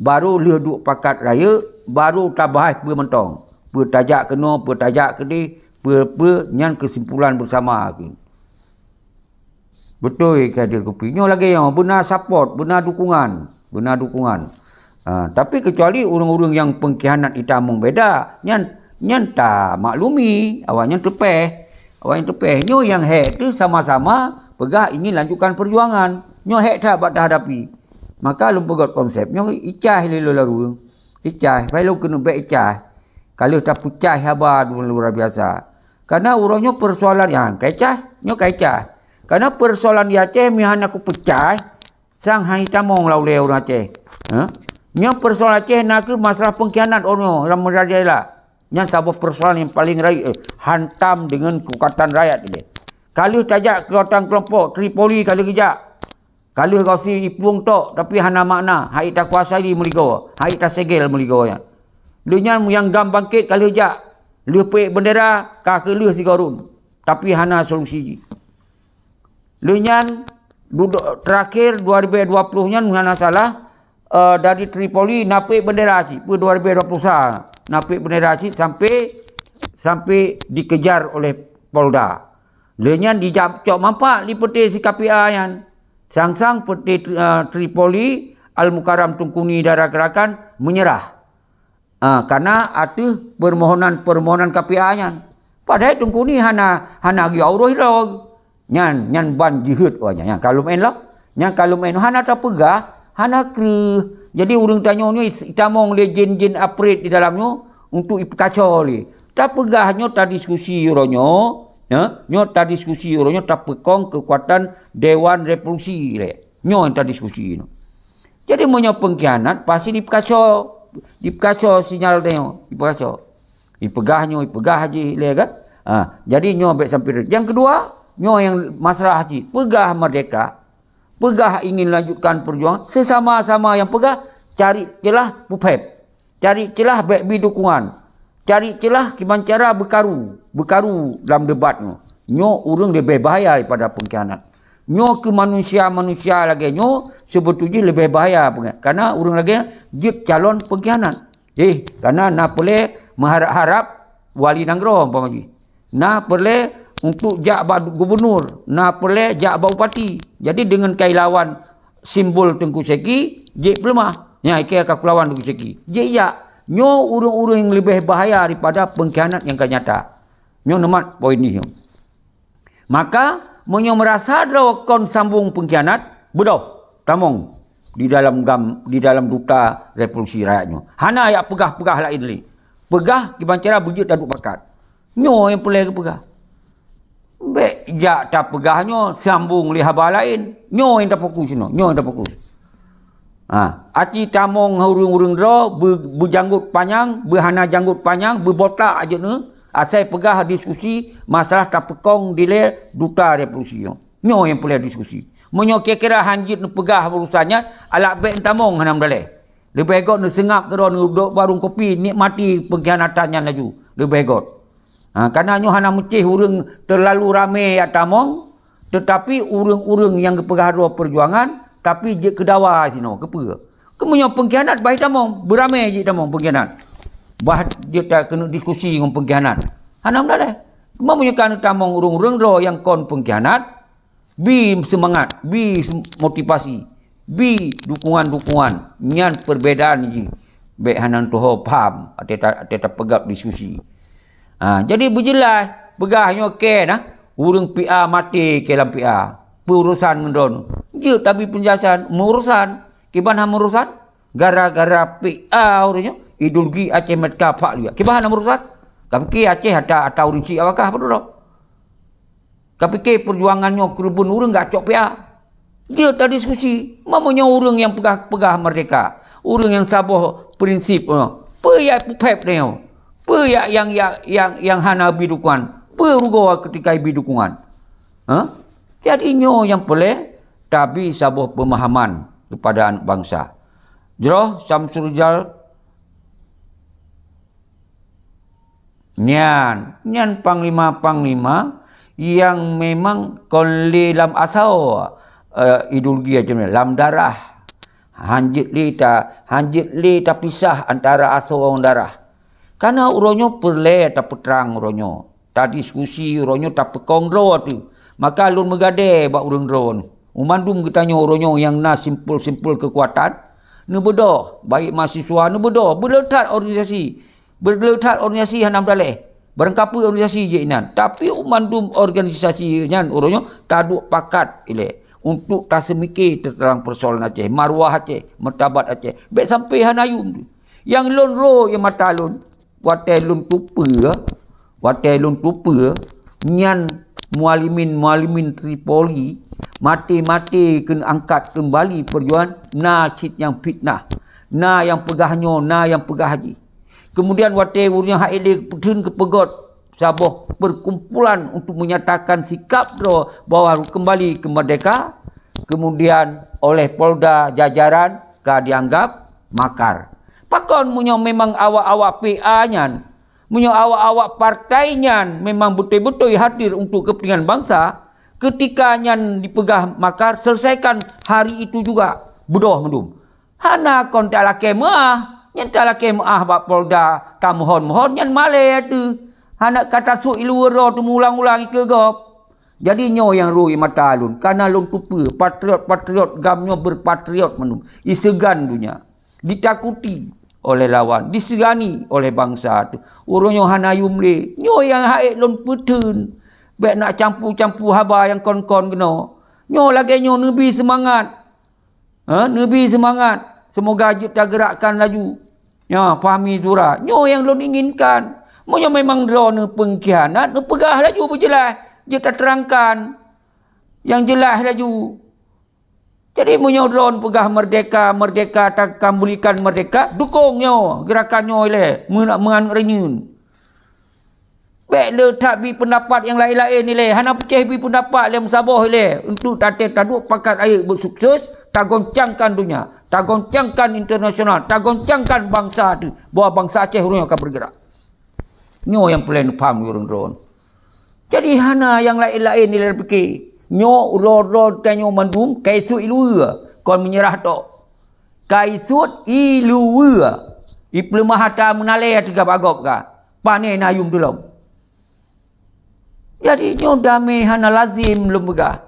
barô lheueh duek pakat rayeuk, barô tabahas peue mantong. Peue tajak keunoe, peue tajak keudeh, peue-peue nyan keusimpulan beusama keuh. Beutôi ka hadir kupi. Nyoe lagée nyoe, beuna support, beuna dukungan, beuna dukungan. Ha, tapi keucuali ureuëng-ureuëng nyang peungkhianat itamong beda, nyan, nyan tamaklumi, awaknyan teupeh. Awaknyan teupeh. Nyoe nyang hék teuh sama-sama peugah ingin lanjutkan perjuangan. Nyoe hék that bak tahadapi. Maka lôn peugét konsep nyoe icah lé lôn lalu. Icah, pai lôn keuneuk bék icah. Ka lheueh tapeucah haba luar biasa. Karena uroe nyoe persoalan nyang ka icah, nyoe ka icah. Karena persoalan di Aceh meuhana kupeucah, sang hana tamong lam ulée ureuëng Aceh. Ha? Nyoe persoalan Aceh na kheueh masalah pengkhianat uroe nyoe lam merajalela. Nyan saboh persoalan nyang paleng rayeuk, eh, hantam deungon kekuatan rakyat ilée. Ka lheueh tajak kekuatan kelompok Tripoli ka lheueh geujak. Ka lheueh Ghaussi iplueng tok, tapi hana makna, hai takuasai meuligoe, hai tasegel meuligoe nyan. Lheueh nyan nyang GAM bangkét ka lheueh jak, lheueh peuék bendera ka keu lheueh sigoe run, tapi hana solusi jih. Lheueh nyan dudoe terakhir dua ribu dua puluh nyan hana salah, eh, dari Tripoli na peuék bendera cit, peue dua ribu dua puluh sa na peuék bendera cit sampai, sampai dikejar oleh Polda. Lheueh nyan dijak cok mampak di peuté si K P A nyan. Sang-sang peuté, eh, Tripoli, Al-Mukarram Teungku Ni dan rakan-rakan menyerah. Ah, karena ateueh permohonan-permohonan K P A nyan. Padahai Teungku Ni hana, hana geuyue uroe droe. Nyan, nyan ban jeuhet awaknyan. Nyan ka lom en lom. Nyan ka lom en hana tapeugah, hana kreueh. Jadi ureuëng tanyoe nyoe itamong lé jén-jén apret di dalam nyoe untuk ipeukaco lé. Tapeugah nyoe tadiskusi uroe nyoe, ya, nyoe tadiskusi uroe nyoe tapeukong keukuatan Dewan Revolusi lé. Nyoe nyang tadiskusi nyoe. Jadi meunyoe pengkhianat pasti dipeukaco, dipeukaco sinyal tanyoe, dipeukaco. Ipeugah nyoe, ipeugah jih lé kan? Ha, jadi nyoe bék sampai. Nyang keudua, nyoe nyang masalah jih, peugah merdeka, peugah ingin lanjutkan perjuangan, sesama-sama nyang peugah cari celah peuphét. Cari celah bék bi dukungan. Cari celah kiban cara beukaru, beukaru lam debat nyoe. Nyoe ureuëng leubeh bahaya daripada pengkhianat. Nyoe keu manusia-manusia lagée nyoe seubeutôi jih leubeh bahaya pengkhianat. Karena ureuëng lagée jeuet calon pengkhianat. Eh, karena na peureulée meuharab-harab wali nanggroe umpama jih. Na peureulée untuk jak bak gubunur, na peureulée jak bak bupati. Jadi deungon kailawan simbol Teungku Syeki, jeuet peuleumah. Nyan ikée ka kulawan Teungku Syeki. Jeuet jak. Nyoe ureuëng-ureuëng nyang leubeh bahaya daripada pengkhianat nyang ka nyata. Nyoe neumat poin nyoe. Maka, meunyoe meurasa droe kon sambong pengkhianat, beudôh, tamong. di dalam GAM, di dalam Duta Revolusi Rakyat nyoe. Hana jak peugah-peugah laén lé. Peugah kiban cara beujeuet taduek pakat. Nyoe nyang peureulée geupeugah. Bék jak tapeugah nyoe sambong lé haba laén. Nyoe nyang tafokus nyoe, nyoe nyang tafokus. Ha, aci tamong ureuëng-ureuëng droe beu-, beujanggot panyang, beuhana janggot panyang, beubotak jeuet neuh, asai peugah diskusi masalah tapeukong dilée Duta Revolusi nyoe. Nyoe nyang peureulée diskusi. Meunyoe kira-kira hanjeuet neupeugah urusan nyan, alak bék neutamong hana meudaleh. Leubeh gét neuseungab keudroe, neudok barong kopi, nikmati peungkhianatan nyan laju. Leubeh gét. Ha, kareuna nyoe hana meucéh ureuëng teulalu ramé jak tamong, teutapi ureuëng-ureuëng nyang geupeugah droe peujuangan, tapi jeuet keu dawa sinoe, keupeue? Keu meunyoe peungkhianat bah tamong, beuramé jeuet tamong peungkhianat. Bah jeuet takeuneuk diskusi ngon peungkhianat. Hana meudaleh. Cuma meunyoe ka neutamong ureuëng-ureuëng droe nyang kon peungkhianat, bi seumangat, bi motivasi, bi dukungan-dukungan. Nyan perbedaan jih. Bék hana tuho paham, até ta-, até tapeugah diskusi. Ha, jadi beujeulaih, peugah nyoe keu na, ureuëng P A maté keu lam P A. Peurusan ngon droe. Jeuet tabi peunjelasan, meurusan. Kiban hana meurusan? Gara-gara P A ureuëng nyoe, ideologi Aceh Merdeka phak liek. Kiban hana meurusan? Ka pike Aceh ata, ata ureuëng chik awakah padub droe. Ka pike peujuangan nyoe keureubeuen ureuëng gak cok P A. Jeuet tadiskusi, ma meunyoe ureuëng nyang peugah-peugah merdeka, ureuëng nyang saboh prinsip, eh, peue yak peuphép nyoe? Peue yak nyang, yak, nyang, nyang hana bi dukungan? Peue rugoe keutika bi dukungan? Hah? Jadi nyoe nyang peureulée tabi saboh peumahaman keupada aneuk bansa. Jroh Syamsul Rijal Nyan, nyan panglima-panglima nyang memang kon lé lam asoe, eh, ideologi macam nyan, lam darah. Hanjeuet lé ta-, hanjeuet lé tapisah antara asoe ngon darah. Kareuna uroe nyoe peureulée tapeutrang uroe nyoe, tadiskusi uroe nyoe, tapeukong droe teuh. Maka lôn meugadée bak ureuëng droe nyoe. Meumandum geutanyoe uroe nyoe nyang na simpul-simpul keukuatan, neubeudoh, baik mahasiswa neubeudoh, beuleuthat organisasi. Beugleutat organisasi hana meudaleh. Barangkapeue organisasi jih inan, tapi mandum organisasi nyan uroe nyoe taduek pakat ilée untuk taseumike teuntang peusoalan Aceh, maruah Aceh, martabat Aceh. Bék sampai hana yum. Nyang lôn rô ie mata lôn, watée lôn tupeue, watée lôn tupeue, nyan mualimin-mualimin Tripoli maté-maté keuneuk angkat keumbali peujuangan, na cit nyang fitnah, na nyang peugah nyoe, na nyang peugah jih. Keumudian watée ureuëng hai lé peutheun geupeugét saboh peukumpulan untuk menyatakan sikap droe bahwa keumbali keu merdeka, keumudian oleh Polda jajaran ka dianggap makar. Pakon meunyoe memang awak-awak P A nyan, meunyoe awak-awak partai nyan memang beutôi-beutôi hadir untuk kepentingan bansa, keutika nyan dipeugah makar, selesaikan hari itu juga, beudôh mandum. Hana kon talakée meuáh, nyan talakée meuáh bak Polda, tamohon-mohon nyan malée teuh. Hana ka tasôk iluwa droe teumulang-ulang ikeue gob. Jadi nyoe nyang rô ie mata lôn, kana lôn tupeue, patriot-patriot GAM nyoe berpatriot mandum, iseugan donya. Ditakuti oleh lawan, disegani oleh bansa teuh. Uroe nyoe hana yum lé, nyoe nyang hai lôn peutheun. Bék nak campu-campu haba nyang kon-kon keunoe. Nyoe lagée nyoe neubi seumangat. Ha, neubi seumangat. Seumoga jeuet tageurakkan laju. Nyoe, Fahmi Zura. Nyoe nyang lôn inginkan. Meunyoe memang droeneuh peungkhianat, neupeugah laju beujeulaih. Jeuet tateurangkan nyang jeulaih laju. Jadi, meunyoe droeneuh peugah merdeka, merdeka, takam bulikan merdeka, dukong nyoe, geurakan nyoe ilée, meunan reunyeun. Bék le that bi peundapat nyang laén-laén ilée, hana peucéh bi peundapat lé meusaboh ilée, untuk taté taduek pakat rayeuk beusukses, tagoncangkan donya, tagoncangkan internasional, tagoncangkan bansa teuh, bahwa bansa Aceh uroe nyoe ka bergerak. Nyoe nyang peureulée neupham ureuëng droeneuh. Jadi hana nyang laén-laén ilée pike. Nyoe uroe-uroe tanyoe mandum ka isut iluwa kon meunyeurah tok. Ka isut iluwa. Ipeuleumah ata meunalée teuga bak gob ka. Pane na yum tulông. Jadi nyoe damé hana lazem lôn peugah.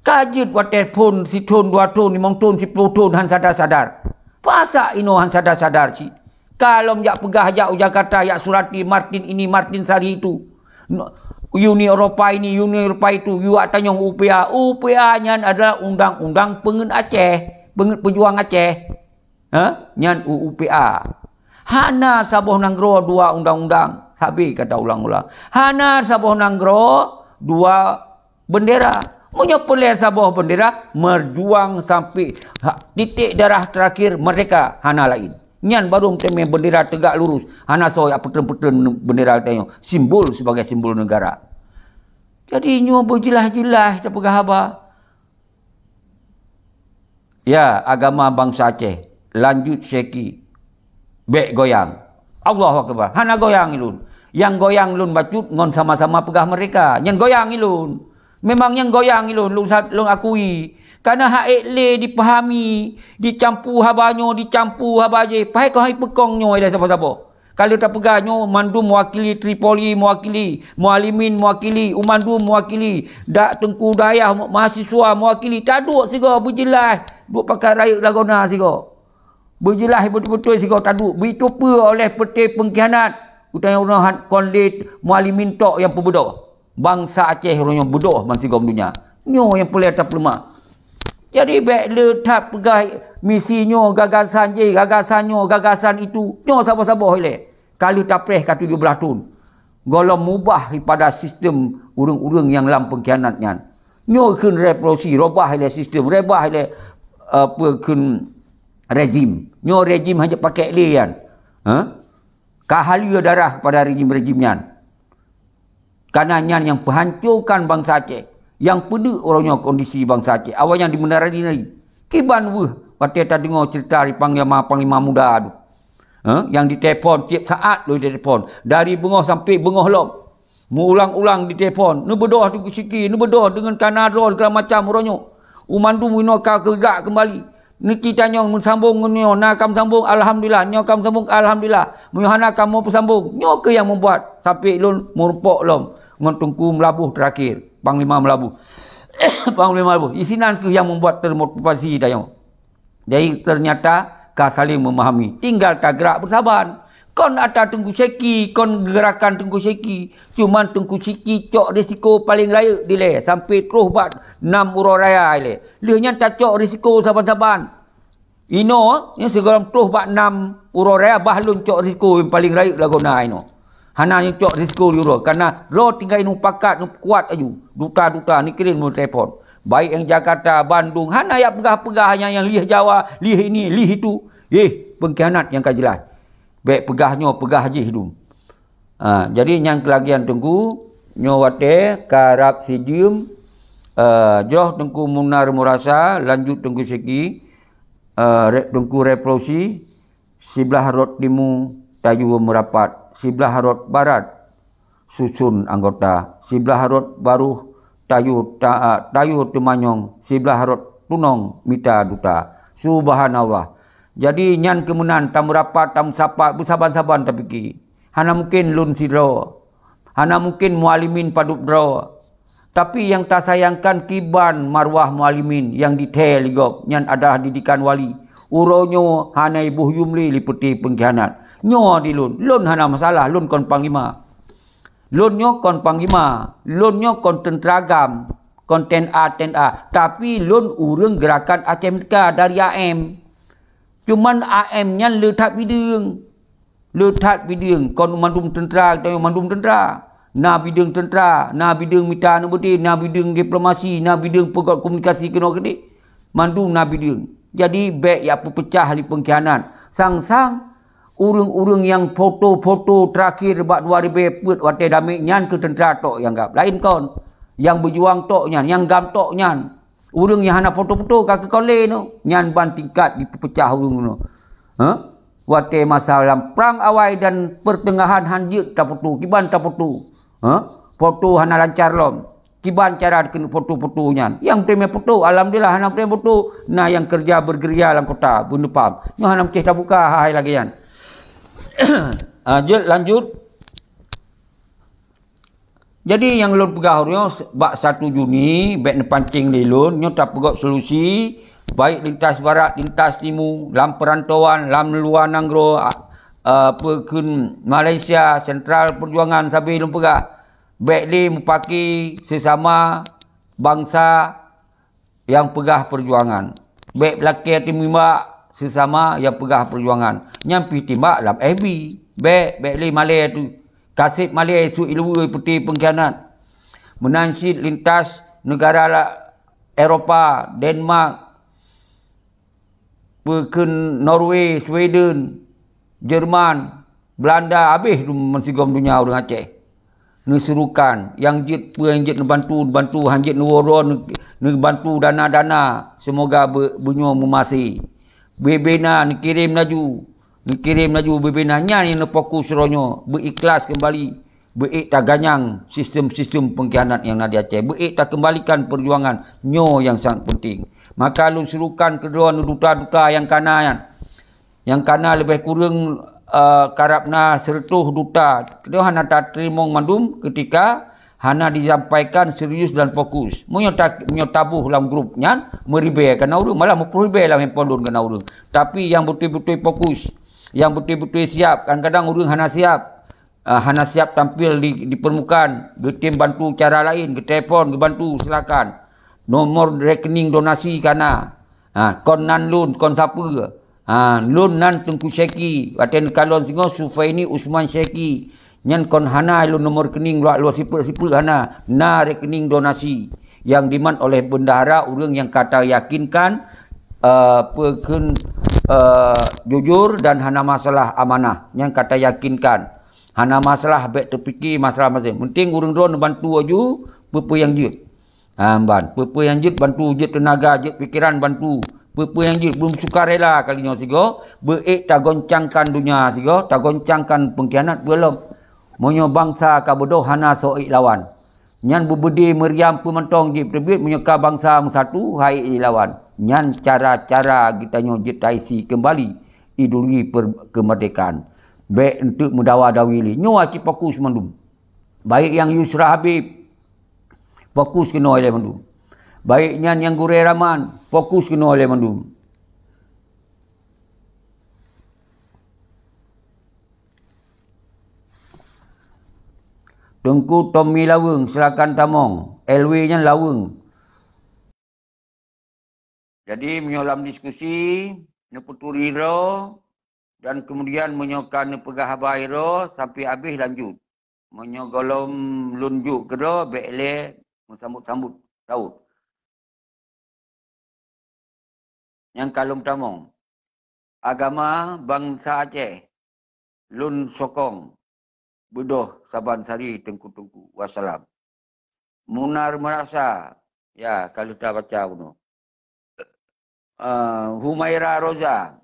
Ka jeuet watée phon sithon, dua thon, limong thon, siploh thon han sadar-sadar. Pasak inoe han sadar-sadar cit. Ka lom jak peugah jak u Jakarta, jak surati Martin ini, Martin Sari itu. Uni Eropa ini, Uni Eropa itu, yuak tanyong U P A. U P A nyan adalah undang-undang peungeut Aceh. Peungeut peujuang Aceh. Ha? Nyan U U P A. Hana saboh nanggroe dua undang-undang, sabe kata ulang-ulang. Hana saboh nanggroe dua bendera. Meunyoe peureulée saboh bendera, meujuang sampai ha, titik darah terakhir merdeka, hana lain. Nyan baru meuteumé bendera tegak lurus, hana soe jak peutreun-peutreun bendera geutanyoe, simbol sebagai simbol negara. Jadi nyoe beujeulaih-jeulaih tapeugah haba. Ya, agama bansa Aceh, lanjut syeki. Bék goyang. Allahu Akbar. Hana goyang ilôn. Nyang goyang lôn bacut ngon sama-sama peugah merdeka. Nyan goyang ilôn. Memang nyan goyang ilôn, lôn sa-, lôn akui. Kana hak ék lé dipahami, dicampu haba nyoe, dicampu haba jéh. Pahai keuhai peukong nyoe ilée saboh-saboh. Ka lheueh tapeugah nyoe mandum meuwakili Tripoli, meuwakili Mualimin, meuwakili u mandum, meuwakili dak teungku dayah, mahasiswa meuwakili. Taduek sigoe beujeulaih, duek pakat rayeuk lagoena sigoe. Beujeulaih beutôi-beutôi sigoe taduek, beuteupeue oleh peuté peungkhianat. Geutanyoe uroe nyoe kon lé Mualimin tok nyang peubeudôh. Bansa Aceh uroe nyoe beudôh bansigom donya. Nyoe nyang peureulée tapeuleumah. Jadi bék le that peugah misi nyoe gagasan jih, gagasan nyoe, gagasan itu. Nyoe saboh-saboh ilée. Ka lheueh tapreh ka tujoh blaih thon. Gohlom mubah daripada sistem ureuëng-ureuëng nyang lam peungkhianat nyan. Nyoe kheun revolusi, robah ilée sistem, robah ilée, eh, peue kheun rejim. Nyoe rejim hana jeuet pakék lé nyan. Ha? Ka haleue darah kepada rejim-rejim nyan. Kana nyan nyang peuhancokan bansa Aceh, nyang peuneuk uroe nyoe kondisi bansa Aceh. Awaknyan dimeunari-nari. Kiban weueh watée tadeungoe ceurita di panglima-panglima muda tu. Ha? Nyang ditelepon tieb saát lôn ditelepon. Dari beungoh sampai beungoh lom. Meuulang-ulang ditelepon. Neubeudôh Teungku Syeki, neubeudôh deungon kana droe segala macam uroe nyoe. U mandum inoe ka geujak keumbali. Niki tanyoe meusambong ngon nyoe, na ka meusambong, alhamdulillah. Nyoe ka meusambong, alhamdulillah. Meunyoe hana kamoe peusambong, nyoe keuh nyang membuat sampai lôn meurumpok lom ngon Teungku Meulaboh terakhir, Panglima Meulaboh. Panglima Meulaboh. Isinan keuh nyang membuat termotivasi tanyoe. Jadi, ternyata ka saling memahami. Tinggal tagrak beusaban. Kon ata Teungku Syeki, kon geurakan Teungku Syeki. Cuman Teungku Syeki cok risiko paleng rayeuk dilée sampai troh bak nam uroe raya ilée. Lheueh nyan tacok risiko saban-saban. Inoe, nyang sigohlom troh bak nam uroe raya bah lôn cok risiko nyang paleng rayeuk lagoena inoe. Hana nyang cok risiko di uroe, karena droe tinggai neu pakat, neu kuat aju. Duta-duta ni kirim neu telepon. Baik nyang Jakarta, Bandung, hana jak peugah-peugah nyang, nyang lieh Jawa, lieh ini, lieh itu. Yeh, peungkhianat nyang ka jeulaih. Bék peugah nyoe, peugah jih dum. Ha, jadi nyang keulagian Teungku, nyoe watée karab sijeuem, eh, joh Teungku Munar meurasa, lanjut Teungku Syeki, eh, re-, Teungku Revolusi, siblah rot timu tayue meurapat, siblah rot barat susun anggota, siblah rot baroh tayue ta-, tayue teumanyong, siblah rot tunong mita duta. Subhanallah. Jadi nyan keuh meunan tameurapat, tameusapat, beusaban-saban tapike. Hana mungken lôn sidroe. Hana mungken Mualimin padub droe. Tapi nyang tasayangkan kiban marwah Mualimin nyang dithée lé gob nyan adalah didikan wali. Uroe nyoe hana iboh yum lé lipeuté peungkhianat. Nyoe di lôn, lôn hana masalah, lôn kon panglima. Lôn nyoe kon panglima, lôn nyoe kon teuntra gam, kon T N A, T N A. Tapi lôn ureuëng geurakan Aceh Merdeka dari A M. Cuman A M nyan le that bideueng. Le that bideueng, kon mandum teuntra, geutanyoe mandum teuntra. Na bideueng teuntra, na bideueng mita neubeudé, na bideueng diplomasi, na bideueng peugét komunikasi keunoe keudéh. Mandum na bideueng. Jadi, bék jak peupeucah lé peungkhianat. Sang-sang ureuëng-ureuëng nyang foto-foto terakhir bak dua ribée peuet watée damé nyan keuh teuntra tok nyang gab. Laén kon. Nyang beujuang tok nyan, nyang gam tok nyan. Ureuëng nyang hana foto-foto ka keukolé nyoe, nyan ban tingkat jipeupeucah ureuëng nyoe. Hah? Watée masa lam prang awai dan pertengahan han jeuet tafoto, kiban tafoto. Hah? Foto hana lancar lom. Kiban cara keuneuk foto-foto nyan. Nyang peuteumé foto, alhamdulillah hana peuteumé foto. Na nyang keureuja bergerilya lam kota, beuneupham. Nyoe hana meucéh tabuka hai lagée nyan. Ah, jeuet lanjut. Jadi nyang lôn peugah uroe bak satu Juni, bék neupancéng lé lôn, nyoe tapeugét solusi, baik lintas barat, lintas timu, lam peurantauan, lam luwa nanggroe, a, a, peukheun Malaysia, sentral peujuangan sabe lôn peugah. Bék lé mupaki seusama bansa nyang peugah peujuangan. Bék lakée teumimbak seusama nyang peugah peujuangan. Nyan pih timbak lam F B. Bék, bék lé malée tu. Kaseb malée suk iluweue peuté peungkhianat. Meunan cit lintas neugara la-, Eropa, Denmark, peue kheun Norway, Sweden, Jerman, Belanda, habéh meusigom donya ureuëng Aceh. Neusurukan, nyang jeuet peue nyang jeuet neubantu, neubantu, han jeuet neuwoe droe, neu-, neubantu dana-dana. Seumoga be-, beunyoe meumaséh. Bubena neukirém laju, neukirém laju bubena nyan nyang neufokus uroe nyoe, beu ikhlas keumbali, beu ék taganyang sistem-sistem peungkhianat nyang na di Aceh, beu ék takeumbalikan peujuangan nyoe nyang sangat penting. Maka lôn surukan keudroe duta-duta nyang kana nyan. Nyang kana leubeh kureueng, eh, karab na seureutôh duta. Keudroe hana tateurimong mandum keutika hana disampaikan serius dan fokus. Meunyoe ta-, meunyoe taboh lam grup nyan, meuribée kana ureuëng, malah meupeureubée lam handphone lôn kana ureuëng. Tapi nyang beutôi-beutôi fokus, nyang beutôi-beutôi siab, kadang-kadang ureuëng hana siab. Ah, hana siab tampil di, di permukaan, geutem bantu cara laén, geutelepon, geubantu, silakan. Nomor rekening donasi kana. Ha, kon nan lôn, kon sapeue. Ha, lôn nan Teungku Syeki, watée neukalon singoh Sufaini Usman Syeki. Nyan kon hana lôn nomor rekening luwa-luwa sifeuet-sifeuet hana. Na rekening donasi yang dimat oleh bendahara ureuëng nyang ka tayakinkan, eh, peue kheun, eh, jujur dan hana masalah amanah nyang ka tayakinkan. Hana masalah bék teupike masalah masing. Penting ureuëng droe neubantu laju peue-peue nyang jeuet. Ha, ban, peue-peue nyang jeuet bantu, jeuet teunaga, jeuet pikeran bantu. Peue-peue nyang jeuet, beusukarela kali nyoe sigoe, beu ék tagoncangkan donya sigoe, tagoncangkan peungkhianat beu lom. Meunyoe bansa ka beudôh hana soe ék lawan. Nyan beubeudé meuriam peue mantong jipeubiet meunyoe ka bansa meusatu hai ék jilawan. Nyan cara-cara geutanyoe jeuet taisi keumbali iduri per-, keumeurdekaan. Bék eunteuk meudawa-dawi lé. Nyoe aci fokus mandum. Baik nyang Yusra Habib, fokus keunoe lé mandum. Baik nyan nyang Gurée Rahman, fokus keunoe lé mandum. Teungku Tommy Laweueng, silakan tamong. L W nyan Laweueng. Jadi, meunyoe lam diskusi, neupeuturi droe, dan kemudian meunyoe ka neupeugah haba droe, sampai habéh lanjut. Meunyoe gohlom lôn jok keudroe, bék lé meusambot-sambot raot. Nyang ka lôn tamong. Agama bansa Aceh, lôn sokong beudôh saban sari teungku-teungku. Wassalam. Munar Meurasa, ya, ka lheueh tabaca bunoe. Eh, Humaira Roza,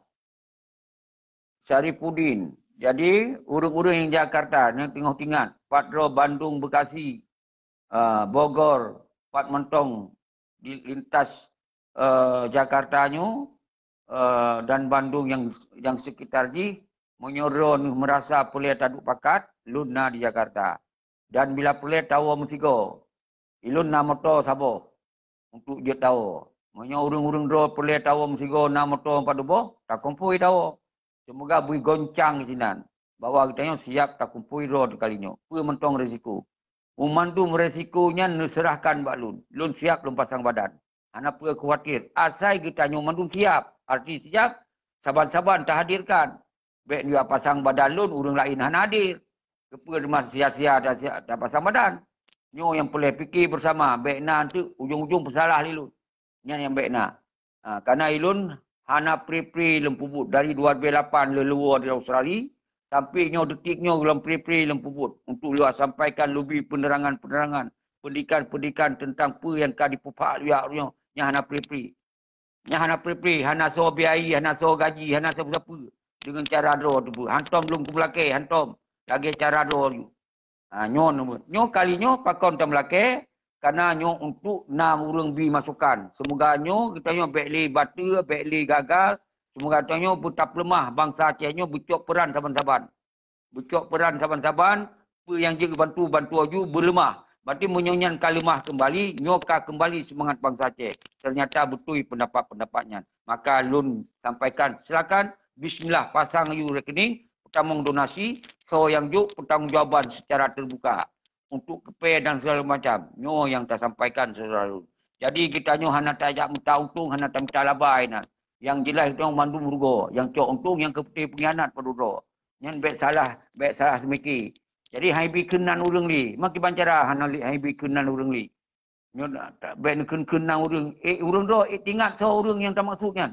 Syarifuddin. Jadi, ureuëng-ureuëng nyang Jakarta nyang teungoh tingat, pat droe Bandung, Bekasi, eh, Bogor, pat mantong di lintas, eh, Jakarta nyoe, eh, dan Bandung nyang, nyang sekitar jih, meunyoe droeneuh meurasa peureulée taduek pakat, lôn na di Jakarta. Dan bila peureulée tawoe meusigoe, ilôn na moto saboh untuk jeuet tawoe. Meunyoe ureuëng-ureuëng droe peureulée tawoe meusigoe na moto padub boh, takumpôi tawoe. Seumoga bri goncang sinan bahwa geutanyoe siab takumpôi droe kali nyoe. Peue mantong risiko? Meumandum risiko nyan neuseurahkan bak lôn. Lôn siab lôn pasang badan. Hana peue khawatir. Asai geutanyoe mandum siab. Arti siab, saban-saban tahadirkan. Bék nyoe pasang badan lôn, ureuëng laén hana hadir. Keupeue teuma sia-sia ta-, tapasang badan? Nyoe nyang peureulée pike beusama, bék na eunteuk ujong-ujong peusalah lé lôn. Nyan nyang bék na. Ha, kareuna ilôn hana pri-pri lôn peubuet dari dua ribu lapan lheueh lôn woe di Australia, sampai nyoe detik nyoe lôn pri-pri lôn peubuet untuk lôn sampaikan leubeh penerangan-penerangan, pendidikan-pendidikan tentang peue nyang ka jipeuphak lé ureuëng nyoe, nyan hana pri-pri. Nyan hana pri-pri, hana soe biaya, hana soe gaji, hana sapeue-sapeue. Deungon cara droe teupeue. Hantom lôn keumeulakée, hantom. Lagée cara droe ju. Ha, nyoe, nyoe kali nyoe pakon tameulakée, kareuna nyoe untuk na ureuëng bi masukan. Seumoga nyoe geutanyoe bék lé bateue, bék lé gagal. Seumoga geutanyoe beutapeuleumah bansa Aceh nyoe beucok peuran saban-saban. Beucok peuran saban-saban, peue nyang jeuet geubantu, bantu laju, beuleumah. Berarti meunyoe nyan ka leumah keumbali, nyoe ka keumbali seumangat bansa Aceh. Ternyata beutôi peundapat-peundapat nyan. Maka lôn sampaikan, silakan, bismillah, pasang laju rekening, peutamong donasi, soe nyang jok peutanggongjawaban secara terbuka untuk keupe dan segala macam. Nyoe nyang tasampaikan, syedara lôn. Jadi geutanyoe hana tajak mita untông, hana tamita laba na. Nyang jeulaih geutanyoe mandum rugoe, nyang cok untông nyang keu putéh peunghianat padum droe. Nyan bék salah, bék salah seumiki. Jadi hai bi kheun nan ureuëng li, ma kiban cara hana li hai bi kheun nan ureuëng li. Nyoe bék neukheun-kheun nan ureuëng, eh ureuëng droe, eh teuingat soe ureuëng nyang tamaksud nyan.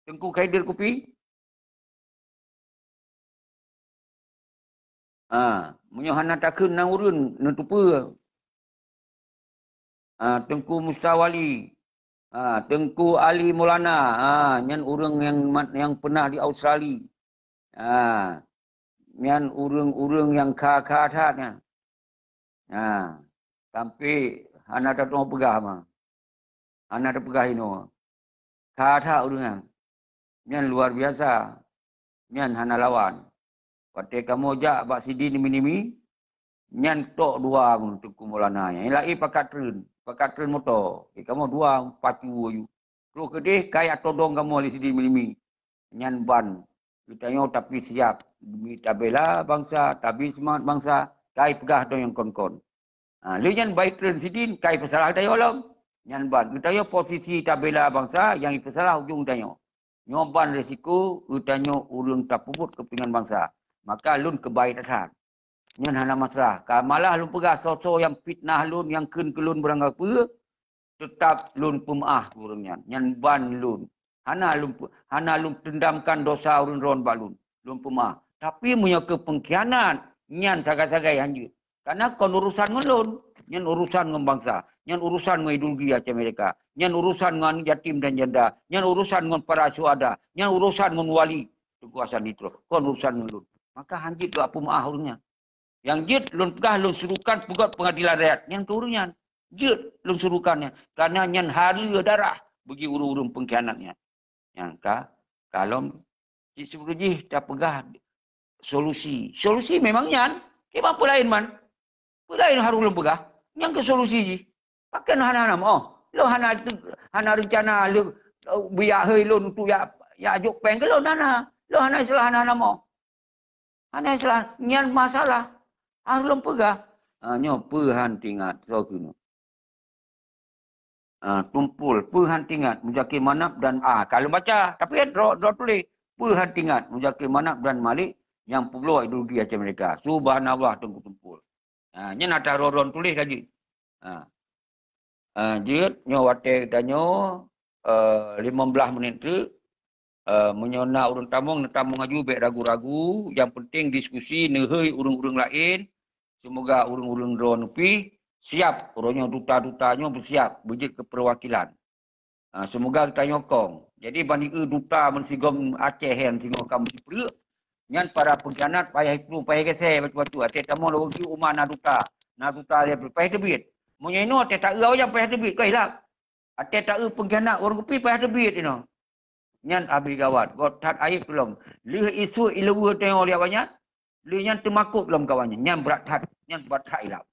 Teungku Khaidar Kupi. Ah, meunyoe hana takheun nan ureuëng, neuteupeue. Ah, Teungku Mustawali. Ah, Teungku Ali Maulana. Ah, nyan ureuëng nyang mat nyang peunah di Australia. Ah, nyan ureuëng-ureuëng nyang kha-kha that nyan. Ah, sampai hana tatuang peugah ma. Hana teupeugah inoe. That-that ureuëng nyan. Nyan luar biasa. Nyan hana lawan. Watée kamoe jak bak sidin nimi-nimi, nyan tok dua Teungku Maulana nyan. Nyang laén pakat treun, pakat treun moto. Eh, kamoe dua pacu aju. Troh keudeh kai atodong kamoe lé sidin nimi-nimi. Nyan ban geutanyoe tapi siap demi tabela bansa, tabi seumangat bansa, kai peugah dong nyang kon-kon. Ha, lé nyan bai treun sidin kai peusalah geutanyoe lom. Nyan ban geutanyoe posisi tabela bansa nyang ipeusalah ujong geutanyoe. Nyoe ban risiko geutanyoe ureuëng tapeubuet keupeungan bansa. Maka lôn keubai that-that. Nyan hana masalah. Ka malah lôn peugah soe-soe nyang fitnah lôn, nyang kheun keu lôn beurangkapeue, teutap lôn peumeuáh keu ureuëng nyan. Nyan ban lôn. Hana lôn pe-, hana lôn teundamkan dosa ureuëng droen bak lôn. Lôn peumeuáh. Tapi meunyoe keu peungkhianat, nyan sagai-sagai hanjeuet. Karena kon urusan ngon lôn. Nyan urusan ngon bansa. Nyan urusan ngon ideologi Aceh Merdeka. Nyan urusan ngon yatim dan janda. Nyan urusan ngon para syuhada. Nyan urusan ngon wali. Teungku Hasan Ditro. Kon urusan ngon lôn. Maka hanjeuet keu peumeuáh ureuëng nyan. Nyang jeuet lôn peugah lôn surukan peugöt peungadilan rakyat. Nyan keu ureuëng nyan. Jeuet lôn surukan nyan. Karena nyan hareuë darah bagi ureuëng-ureuëng peungkhianat nyan. Nyang ka, kalom, cit sibeudôh jih tapeugah solusi. Solusi memang nyan. Kiban peue laén man? Peue laén harôh lôn peugah? Nyang keu solusi jih. Pakon hana-hana meu'oh? Lôn hana, hana reuncana lôn, biak hei lôn untuk yak, yak jok péng keu lôn hana. Lôn hana istilah hana-hana meu'oh. Hana istilah nyan masalah. Harôh lôn peugah. Ha, nyoe peue han teuingat soe keunoe. Ha, Tumpul, peue han teuingat Muzakir Manaf dan, ah, ka lôn baca, tapi droe, droe tuléh, peue han teuingat Muzakir Manaf dan Malik nyang peubloe ideologi Aceh Merdeka. Subhanallah Teungku Tumpul. Ha, nyan atra droe-droe tuléh ka jeuet. Ha. Ha, jeuet nyoe watée geutanyoe, eh, limong blaih menit teuk. Eh, meunyoe na ureuëng tamong, neutamong aju bék ragu-ragu. Nyang penting diskusi, neuhôi ureuëng-ureuëng laén. Seumoga ureuëng-ureuëng droe neupih siab. Uroe nyoe duta-duta nyoe beusiab, beujeuet keu peuwakilan. Ha, seumoga geutanyoe kong. Jadi ban ié duta meusigom Aceh nyan singoh ka meusipreuk, nyan para peungkhianat payah iplueng, payah geuséh bacut-bacut. Até tamong lagée uma na duta, na duta lé payah teubiet. Meunyoe inoe até taeu awaknyan payah teubiet, ka ilab. Até taeu peungkhianat ureuëng kupi payah teubiet inoe. Nyan abéh gawat, göt that ayeueb tulông. Lheueh isut ileue teungoh lé awaknyan, lheueh nyan teumakot lom kawan nyan. Nyan brat that, nyan brat that ilab.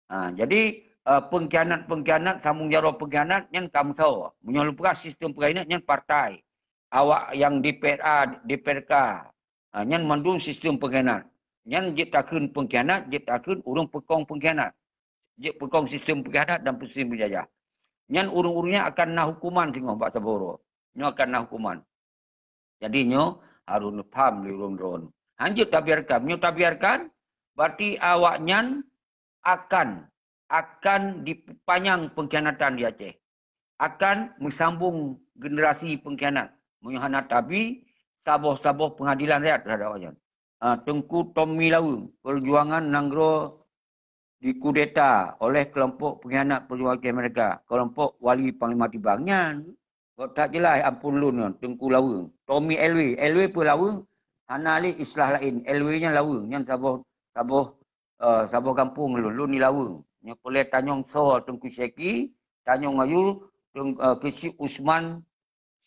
Ha, jadi, eh, peungkhianat-peungkhianat, sambong jaroe peungkhianat nyan ka meusawa. Meunyoe lôn peugah sistem peungkhianat nyan partai. Awak nyang di P R A, di P R K, ha, nyan mandum sistem peungkhianat. Nyan jeuet takheun peungkhianat, jeuet takheun ureuëng peukong peungkhianat. Jeuet peukong sistem peungkhianat dan sistem peujajah. Nyan ureuëng-ureuëng nyan akan na hukuman singoh bak saboh uroe. Nyoe akan na hukuman. Jadi nyoe harôh neupham lé ureuëng droen. Hanjeuet tabiarkan. Meunyoe tabiarkan, berarti awaknyan akan, akan dipanyang peungkhianatan di Aceh. Akan meusambong generasi peungkhianat. Meunyoe hana tabi, saboh-saboh peungadilan rakyat terhadap awaknyan. Ah, Teungku Tommy Laweueng, perjuangan nanggroe dikudeta oleh kelompok pengkhianat perjuangan Aceh Merdeka, kelompok Wali Panglima Tibang nyan. Kok that jeulaih ampôn lôn nyan, Teungku Laweueng. Tommy L W, L W peue Laweueng? Hana lé istilah laén. L W nyan Laweueng. Nyan saboh, saboh, eh, saboh gampông lôn, lôn di Laweueng. Nyoe peureulée tanyong soe Teungku Syeki, tanyong aju Teung-, eh, Keuchik Usman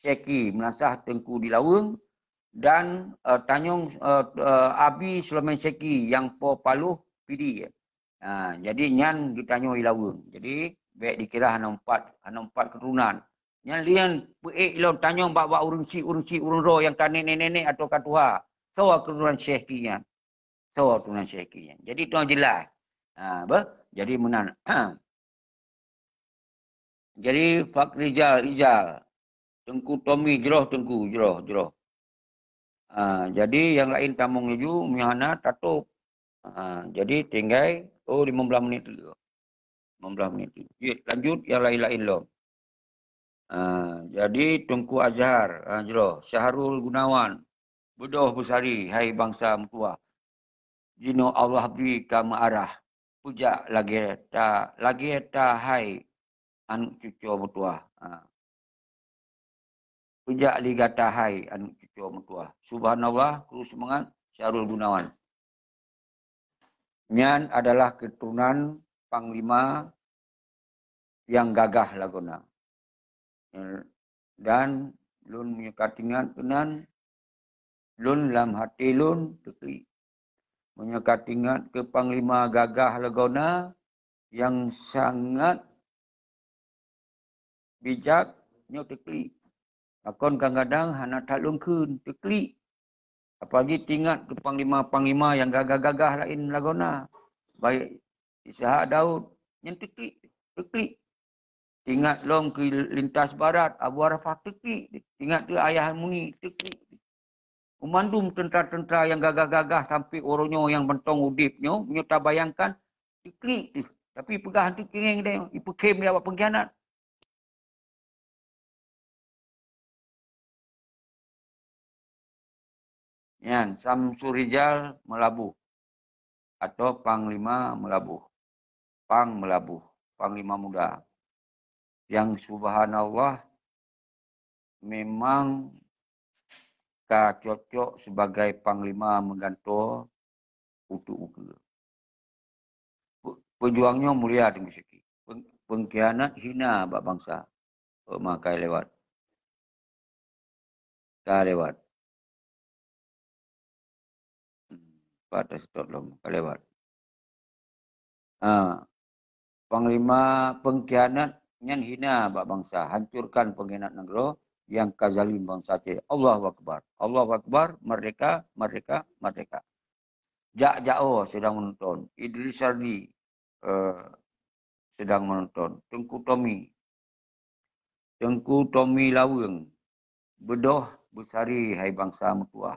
Syeki, meunasah Teungku di Laweueng, dan, eh, tanyong, eh, eh, Abi Sulaiman Syeki nyang po paloh Pidie. Ha, jadi nyan geutanyoe di Laweueng. Jadi bék dikira hana empat, hana empat keuturonan. Nyan lian peuék lom tanyong bak-bak ureuëng chik, ureuëng chik, ureuëng droe nyang ka nenek-nenek atau ka tuha. Soe keuturonan Syeki nyan? Soe keuturonan Syeki nyan? Jadi tuan jeulaih. Ha, bah? Jadi meunan. Jadi Fak Rizal, Rizal. Teungku Tommy, jroh Teungku, jroh, jroh. Ah, jadi nyang laén tamong laju, meunyo hana tatôp. Ah, jadi tinggai, oh, lima belas menit lagi. Lima belas menit lagi. Jeuet, lanjut nyang laén-laén lom. Ah, jadi Teungku Azhar, ah, jroh. Syahrul Gunawan, beudôh beusari, hai bansa meutuwah. Jinoe Allah bri ka meuarah, peujak lagée ta, lagée ta hai aneuëk cucoe meutuwah. Ha. Peujak lé gata hai aneuëk cucoe meutuwah. Subhanallah, kru seumangat, Syahrul Gunawan. Nyan adalah keuturonan panglima nyang gagah lagoena. Dan lôn meunyoe ka teuingat keunan, lôn lam até lôn teuklik. Meunyoe ka teuingat keu panglima gagah lagoena nyang sangat bijak, nyoe teuklik. Pakon kadang-kadang hana that lôn kheun, teuklik. Apalagi teuingat keu panglima-panglima nyang gagah-gagah laén lagoena. Baik Ishak Daud, nyan teuklik, teuklik. Teuingat lom keu lintas barat, Abu Arafah, teuklik. Teuingat keu Ayah Muni, teuklik. Meumandum teuntra-teuntra nyang gagah-gagah sampoe uroe nyoe nyang mantong udeb nyoe, meunyoe tabayangkan, teuklik teuh. Tapi peugah teuk keuréng deh, ipeukhem lé awak peungkhianat. Nyan, Samsul Rijal Meulaboh atau Panglima Meulaboh. Pang Meulaboh, Panglima Muda. Nyang subhanallah memang ka cocok sebagai panglima meugantoe uteuk ukeue. Pe-, peujuang nyoe mulia teungku syedara. Peng-, peungkhianat hina bak bansa. Oh, ma ka lewat. Ka lewat. Hmm, pat stop lom, ka lewat. Ha. Panglima peungkhianat nyan hina bak bansa, hancurkan pengkhianat nanggroe nyang ka zalim bansa Aceh. Allahu Akbar. Allahu Akbar, merdeka, merdeka, merdeka. Jak Jao sedang menonton. Idris Sardi, eh, sedang menonton. Teungku Tommy. Teungku Tommy Laweueng. Beudôh beusari hai bansa meutuwah.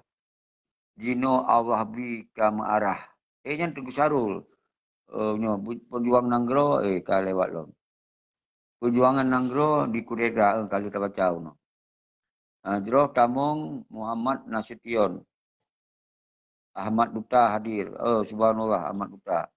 Jinoe Allah bri ka meuarah. Eh, nyan Teungku Syarul. Eh, nyoe, bu-, peujuang nanggroe, eh, ka lewat lom. Peujuangan nanggroe di kudeta, eh, ka lheueh tabaca unoe. Ah, jroh tamong Muhammad Nasution. Ahmad Duta hadir. Oh, subhanallah, Ahmad Duta.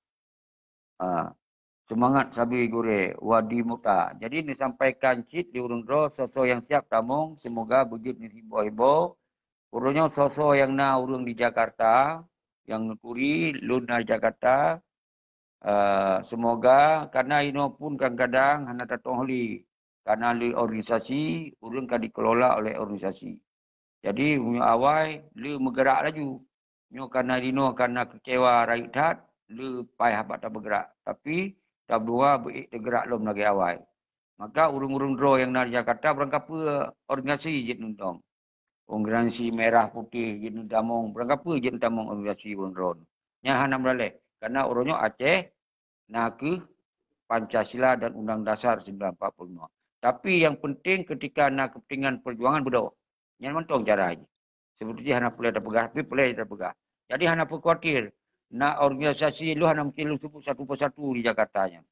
Ah, seumangat sabe gurée, Wadi Muta. Jadi, neusampaikan cit di ureuëng droe, soe-soe nyang siab tamong, seumoga beujeuet neuhimbau-himbau. Uroe nyoe soe-soe nyang na ureuëng di Jakarta, nyang neuturi lôn na di Jakarta, eh, seumoga, karna inoe pun kadang-kadang hana tatong holi, karna lé organisasi, ureuëng ka dikelola oleh organisasi. Jadi, meunyoe awai, lé meugerak laju. Nyoe karna jinoe karna keucewa rayeuk that, lé paih bak tabeugrak. Tapi, tabeudua beu-ék teugerak lom lagée awai. Maka ureuëng-ureuëng droe nyang na di Jakarta, barangkapeue organisasi jeuet neuntong. Organisasi Merah Putih jeuet neutamong, barangkapeue jeuet neutamong organisasi ureuëng droe. Nyan hana meuraléh, karna uroe nyoe Aceh na kheueh Pancasila dan Undang Dasar sembilan empat puluh lima. Tapi nyang penting ketika na kepentingan perjuangan beudôh. Nyan mantong cara jih. Seperti hana peureulée tapeugah, tapi peureulée tapeugah. Jadi hana peukuatir. Na organisasi lôn hana mungkin lôn sebut satu persatu di Jakarta nyan.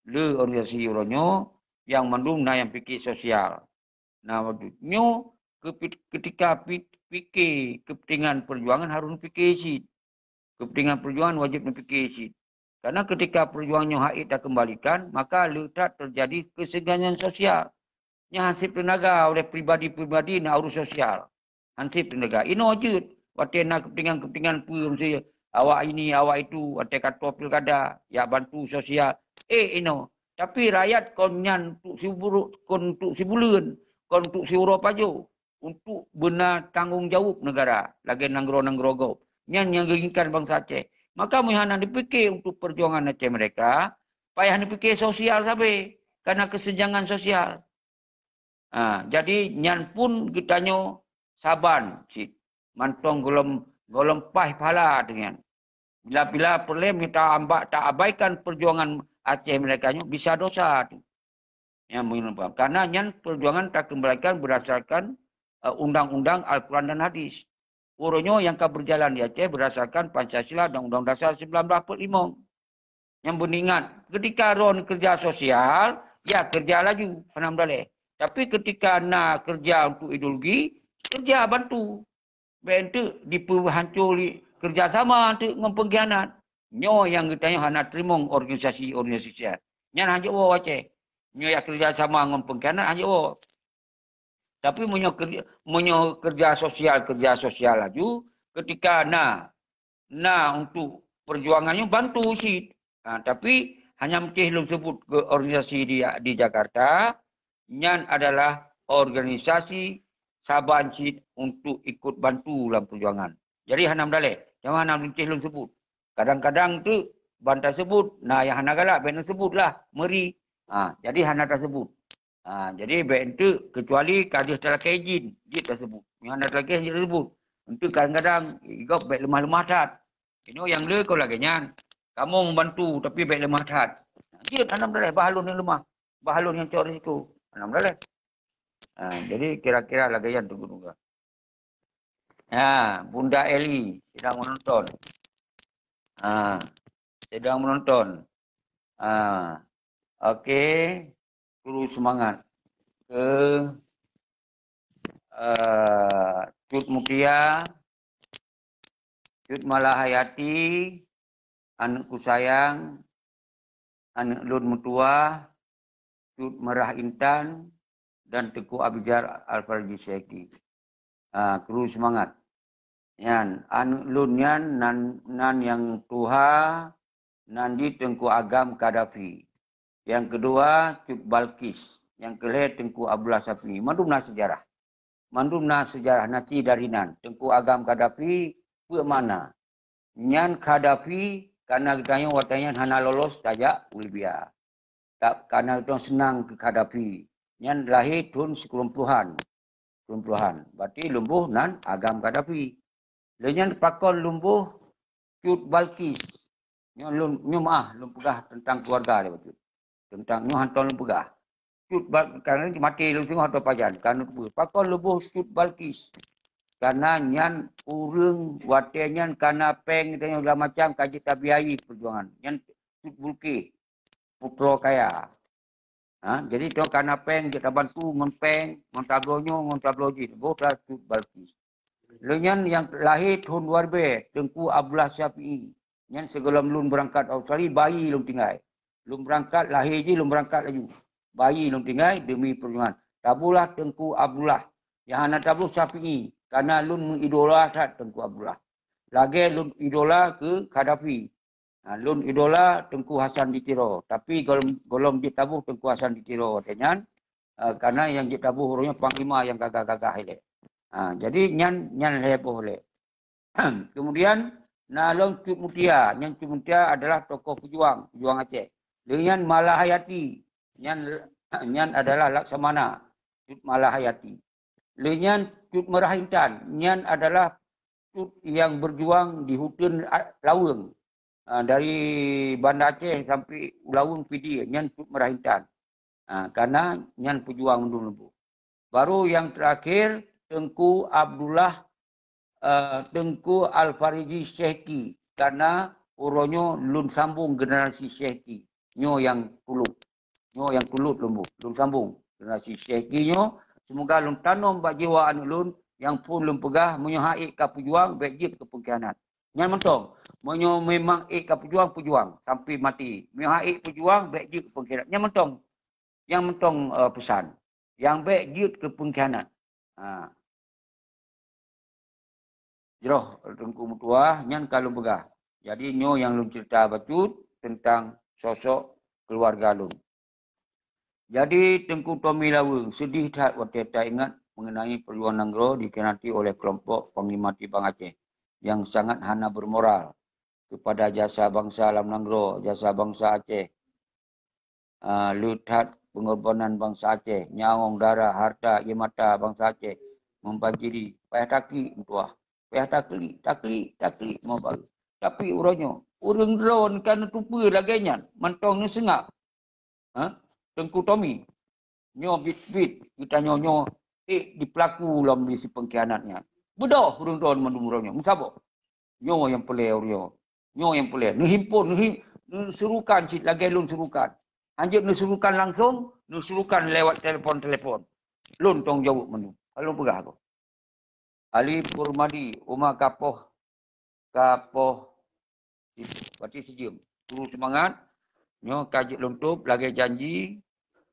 Le organisasi uroe nyoe nyang mandum na nyang pike sosial. Nah, waktu nyoe kepi-, ketika pi-, pike kepentingan perjuangan harus pike cit. Kepentingan perjuangan wajib neupike cit. Karena ketika perjuangan nyoe hak takembalikan, maka le that terjadi kesenjangan sosial. Nyan hanseb teunaga oleh pribadi-pribadi na urus sosial. Hanseb teunaga. Inoe jeuet, watée na kepentingan-kepentingan peue meusti awak ini, awak itu, watée ka toe pilkada, jak bantu sosial. Eh, inoe. Tapi rakyat kon nyan untuk siburuk, kon untuk sibuleuen, kon untuk siuroe pajoh. Untuk beuna tanggong jaweueb negara lagée nanggroe-nanggroe gob. Nyan nyang geuinginkan bansa Aceh. Maka meuhana dipike untuk perjuangan Aceh Merdeka, payah dipike sosial sabe, karena kesenjangan sosial. Ha, jadi nyan pun geutanyoe saban cit mantong golom, golom paih phala deungon. Bila-bila peureulée mita amba taabaikan perjuangan Aceh Merdeka nyoe bisa dosa tu. Nyang meunurot paham. Karena nyan perjuangan takeumbalikan berdasarkan, eh, undang-undang Al-Quran dan Hadis. Uroe nyoe nyang ka berjalan di Aceh berdasarkan Pancasila dan Undang-Undang Dasar sembilan belas empat puluh lima. Nyang beuingat, ketika ron kerja sosial, ya kerja laju, hana meudaleh. Tapi ketika na kerja untuk ideologi, kerja bantu. Bék enteuk dipeuhancô lé kerjasama enteuk ngon pengkhianat. Nyoe nyang geutanyoe hana teurimong organisasi-organisasi sosial. Nyan hanjeuet woe Aceh. Nyoe ya kerjasama ngon pengkhianat hanjeuet woe. Tapi meunyoe kerja, meunyoe kerja sosial, kerja sosial laju, ketika na, na untuk perjuangan nyoe bantu cit. Ha, tapi hanya meucéh lôn sebut ke organisasi di, di Jakarta, nyan adalah organisasi saban cit untuk ikut bantu lam perjuangan. Jadi hana meudaleh, cuma hana meucéh lôn sebut. Kadang-kadang tu ban tasebut, na nyang hana galak, bék neusebut lah, meuri. Ha, jadi hana tasebut. Ha, jadi bék enteuk, kecuali ka deuh talakée jin, jeuet tasebut. Nyang hana talakée jeuet tasebut. Enteuk kadang-kadang, i gob bék leumah-leumah that. Inoe nyang le kon lagée nyan. Kamoe membantu, tapi bék leumah that. Jeuet hana meudaleh, bah lôn nyang leumah. Bah lôn nyang cok risiko. Hana meudaleh. Ha, jadi kira-kira lagée nyan tu geuduga. Ha, Bunda Eli sedang menonton. Ha, sedang menonton. Ha, oke. Terus semangat. Ke, eh, Cut Mutia, Cut Malahayati, aneukku sayang, aneuk lôn meutuwah, Cut Merah Intan, dan Teungku Abizar Al-Faraji Syeki. Ha, kru semangat. Nyan, aneuk lôn nyan nan, nan nyang tuha, nan di Teungku Agam Kadafi. Nyang keudua, Cut Balkis. Nyang keulhée, Teungku Abdullah Syafi'i. Mandum na seujarah. Mandum na seujarah, na ci dari nan. Teungku Agam Kadafi, peue makna? Nyan Kadafi, karena geutanyoe watée nyan hana lolos tajak u Libya. Tak, karena geutanyoe seunang keu Kadafi. Nyan lahé thon sikureueng plohan. Sikureueng plohan. Berarti lôn boh nan Agam Kadafi. Lheueh nyan pakon lôn boh Cut Balkis. Nyoe lôn, nyoe meuah lôn peugah teuntang keuluwarga lé bacut. Teuntang nyoe hantom lôn peugah. Cut Bal-, karena maté lôn singoh atau pajan, karena peue? Pakon lôn boh Cut Balkis? Karena nyan ureuëng watée nyan kana péng dan segala macam ka jeuet tabiayai perjuangan. Nyan Cut Bulkis, putroe kaya. Ha, jadi toh kana péng jeuet tabantu ngon péng, ngon tabloe nyoe, ngon tabloe jih. Boh dah Cut Balkis. Lheueh nyan nyang lahé thon dua ribée, Teungku Abdullah Syafi'i. Nyan sigohlom lôn beurangkat Australia, bayi lôn tinggai. Lôn beurangkat, lahé jih lôn beurangkat laju. Bayi lôn tinggai demi perjuangan. Taboh lah Teungku Abdullah. Nyang hana taboh Syafi'i, karena lôn meuidola that Teungku Abdullah. Lagée lôn idola keu Kadafi. Ha, lôn idola Teungku Hasan di Tiro, tapi gohlom, gohlom jeuet taboh Teungku Hasan di Tiro watée nyan, eh, karena nyang jeuet taboh uroe nyoe panglima nyang gagah-gagah ilée. Ha, jadi nyan, nyan lhée boh lé. Kemudian na lom Cut Mutia, nyan Cut Mutia adalah tokoh pejuang, pejuang Aceh. Lheueh nyan Malahayati, nyan, nyan adalah Laksamana, Cut Malahayati. Lheueh nyan Cut Merah Intan, nyan adalah Cut nyang berjuang di huteun a-, Laweueng. Ah, dari Banda Aceh sampai u Laweueng Pidie, nyan Cut Merah Intan. Ah, karena nyan pejuang mandum leumbot. Baru yang terakhir, Teungku Abdullah, eh, Teungku Al-Farizi Syehki. Karena uroe nyoe lôn sambung generasi Syehki. Nyoe nyang kulot. Nyoe nyang kulot lôn boh, lôn sambung. Generasi Syehki nyoe, semoga lôn tanom bak jiwa aneuk lôn, nyang phon lôn peugah, meunyoe han ék ka peujuang, bék jeuet keu peungkhianat. Nyan mantong. Meunyoe memang ék ka peujuang, peujuang sampai maté. Meunyoe han ék peujuang, bék jeuet keu peungkhianat. Nyan mantong. Nyang mantong, eh, peusan. Nyang bék jeuet keu peungkhianat. Ha. Jroh Teungku meutuwah, nyan ka lôn peugah. Jadi nyoe nyang lôn ceurita bacut teuntang sosok keuluwarga lôn. Jadi Teungku Tommy Laweueng seudeh that watée taingat mengenai perjuangan nanggroe dikhianati oleh kelompok Panglima Tibang Aceh nyang sangat hana bermoral kepada jasa bansa lam nanggroe, jasa bansa Aceh. Ah, le that peungorbanan bansa Aceh, nyawöng, darah, harta, ié mata bansa Aceh membanjiri. Payah taklik meutuwah. Payah taklik, taklik, taklik, mau baru. Tapi uroe nyoe, ureuëng droe ka neuteupeue lagée nyan, mantong neuseungab. Ha? Teungku Tommy. Nyoe bit-bit geutanyoe nyoe ék dipeulaku lom di si pengkhianat nyan. Beudôh ureuëng droe mandum uroe nyoe. Meusaboh. Nyoe nyang peureulée uroe nyoe. Nyoe nyang peureulée. Neuhimpon, neuhi-, neusurukan cit lagée lôn surukan. Hanjeuet neusurukan langsong, neusurukan lewat telepon-telepon. Lôn tanggung jaweueb mandum. Ka lôn peugah kok. Ali Purmadi, uma kapoh, kapoh, berarti sejeuem. Guru seumangat, nyoe ka jeuet lôn tôb lagée janji,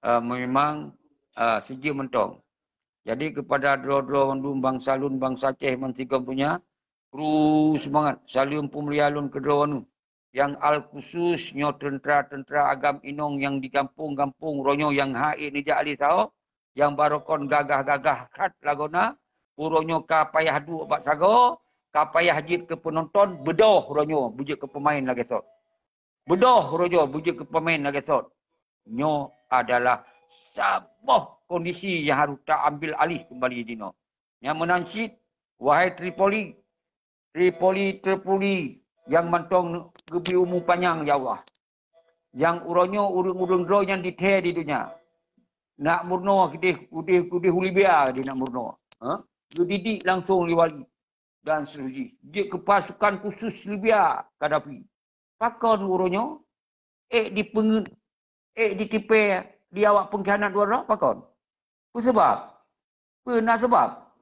eh, memang, eh, sejeuem mantong. Jadi kepada droe-droe mandum bansa lôn, bansa Aceh bansigom donya, kru seumangat, saleuem peumulia lôn keu droe nyoe. Nyang al khusus nyoe teuntra-teuntra agam inong nyang di gampông-gampông uroe nyoe nyang hase neujak lé saho, nyang barokon gagah-gagah that lagoena, uroe nyoe ka payah duek bak sagoe, ka payah jeuet keu peunonton, beudôh uroe nyoe beujeuet keu peumaén lagée sot. Beudôh uroe nyoe beujeuet keu peumaén lagée sot. Nyoe adalah saboh kondisi nyang harôh ta ambil alih keumbali jinoe. Nyang meunan cit, wahai Tripoli, Tripoli, Tripoli nyang mantong geubri umu panyang, ya Allah. Nyang uroe nyoe ureuëng-ureuëng droe nyan dithée di donya. Nak meurunoe keudeh, udeh, udeh u Libya di nak meurunoe. Ha? Geudidik langsong lé wali dan seterusnya. Jeuet keu pasukan khusus Libya, Gaddafi. Pakon uroe nyoe ék dipeungeut, ék ditipée di awak pengkhianat droe-droe? Pakon? Peue sabab? Peue na sabab?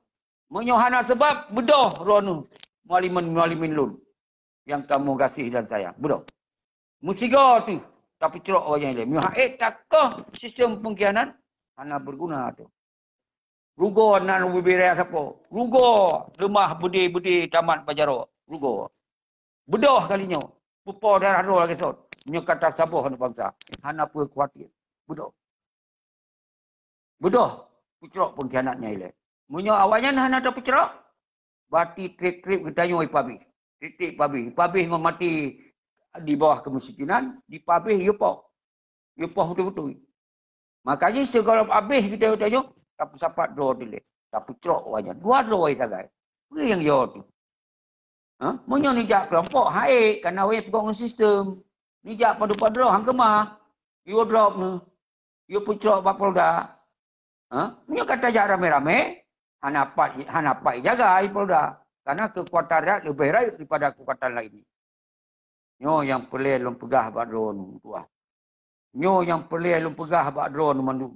Meunyoe hana sabab, beudôh droeneuh mualimin-mualimin lôn nyang kamoe gaséh dan sayang. Beudôh. Meusigoe teuh tapeucrok awaknyan ilée. Meunyoe hase takoh sistem pengkhianat, hana beuguna teuh. Rugoe nan ubé raya sapo. Rugoe leumah beudé-beudé tamat bak jaroe. Rugoe. Beudôh kali nyoe. Peupo darah droe lagée sot. Nyoe ka tasaboh aneuëk bansa. Hana peue khawatir. Beudôh. Beudôh peucrok pengkhianat nyan ilée. Meunyoe awaknyan hana tapeucrok, berarti treb-treb geutanyoe ipabéh. Treb-treb ipabéh. Ipabéh ngon maté di bawah keumiskinan, dipabéh yue poh. Yue poh beutôi-beutôi. Maka jih sigohlom abéh geutanyoe, tapeusapat droe dilée. Tapeucrok awaknyan. Dua droe sagai. Peue nyang yo teuh? Ha? Meunyoe neujak keulompok, hase, kana awaknyan peugot ngon sistem. Neujak padub-padub droe, han keumah. Yue drop neuh. Yue peucrok bak Polda. Ha? Meunyoe ka tajak ramé-ramé, hana pat, hana pat jaga di Polda. Karena keukuatan rakyat leubeh rayeuk daripada keukuatan laén. Nyoe nyang peureulée lôn peugah bak droeneuh, tuah. Nyoe nyang peureulée lôn peugah bak droeneuh mandum.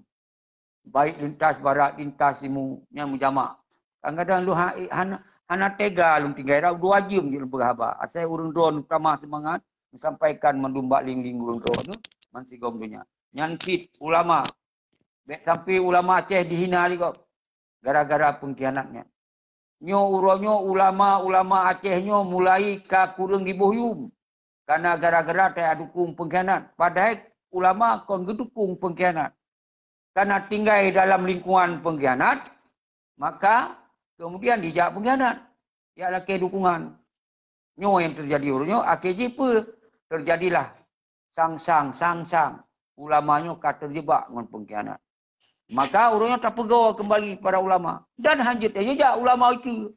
Baik lintas barat, lintas timu, nyang meujamak. Kadang-kadang lôn ha-, hana, hana tega lôn tinggai, rab dua jeuem jeuet lôn peugah haba. Asai ureuëng droeneuh tamah seumangat, meusampaikan mandum bak ling-ling ureuëng droeneuh, bansigom donya. Nyan cit ulama. Bék sampai ulama Aceh dihina lé gob gara-gara pengkhianat nyan. Nyoe uroe nyoe ulama-ulama Aceh nyoe mulai ka kureueng jiboh yum. Kana gara-gara tajak dukung pengkhianat. Padahai ulama kon geudukung pengkhianat. Kana tinggai dalam lingkungan pengkhianat, maka kemudian dijak pengkhianat. Jak lakée dukungan. Nyoe nyang teujadi uroe nyoe, akhé jih peue? Teujadilah sang-sang, sang-sang. Ulama nyoe ka teujebak ngon pengkhianat. Maka uroe nyoe tapeugoe keumbali para ulama. Dan hanjeuet tajak ulama itu.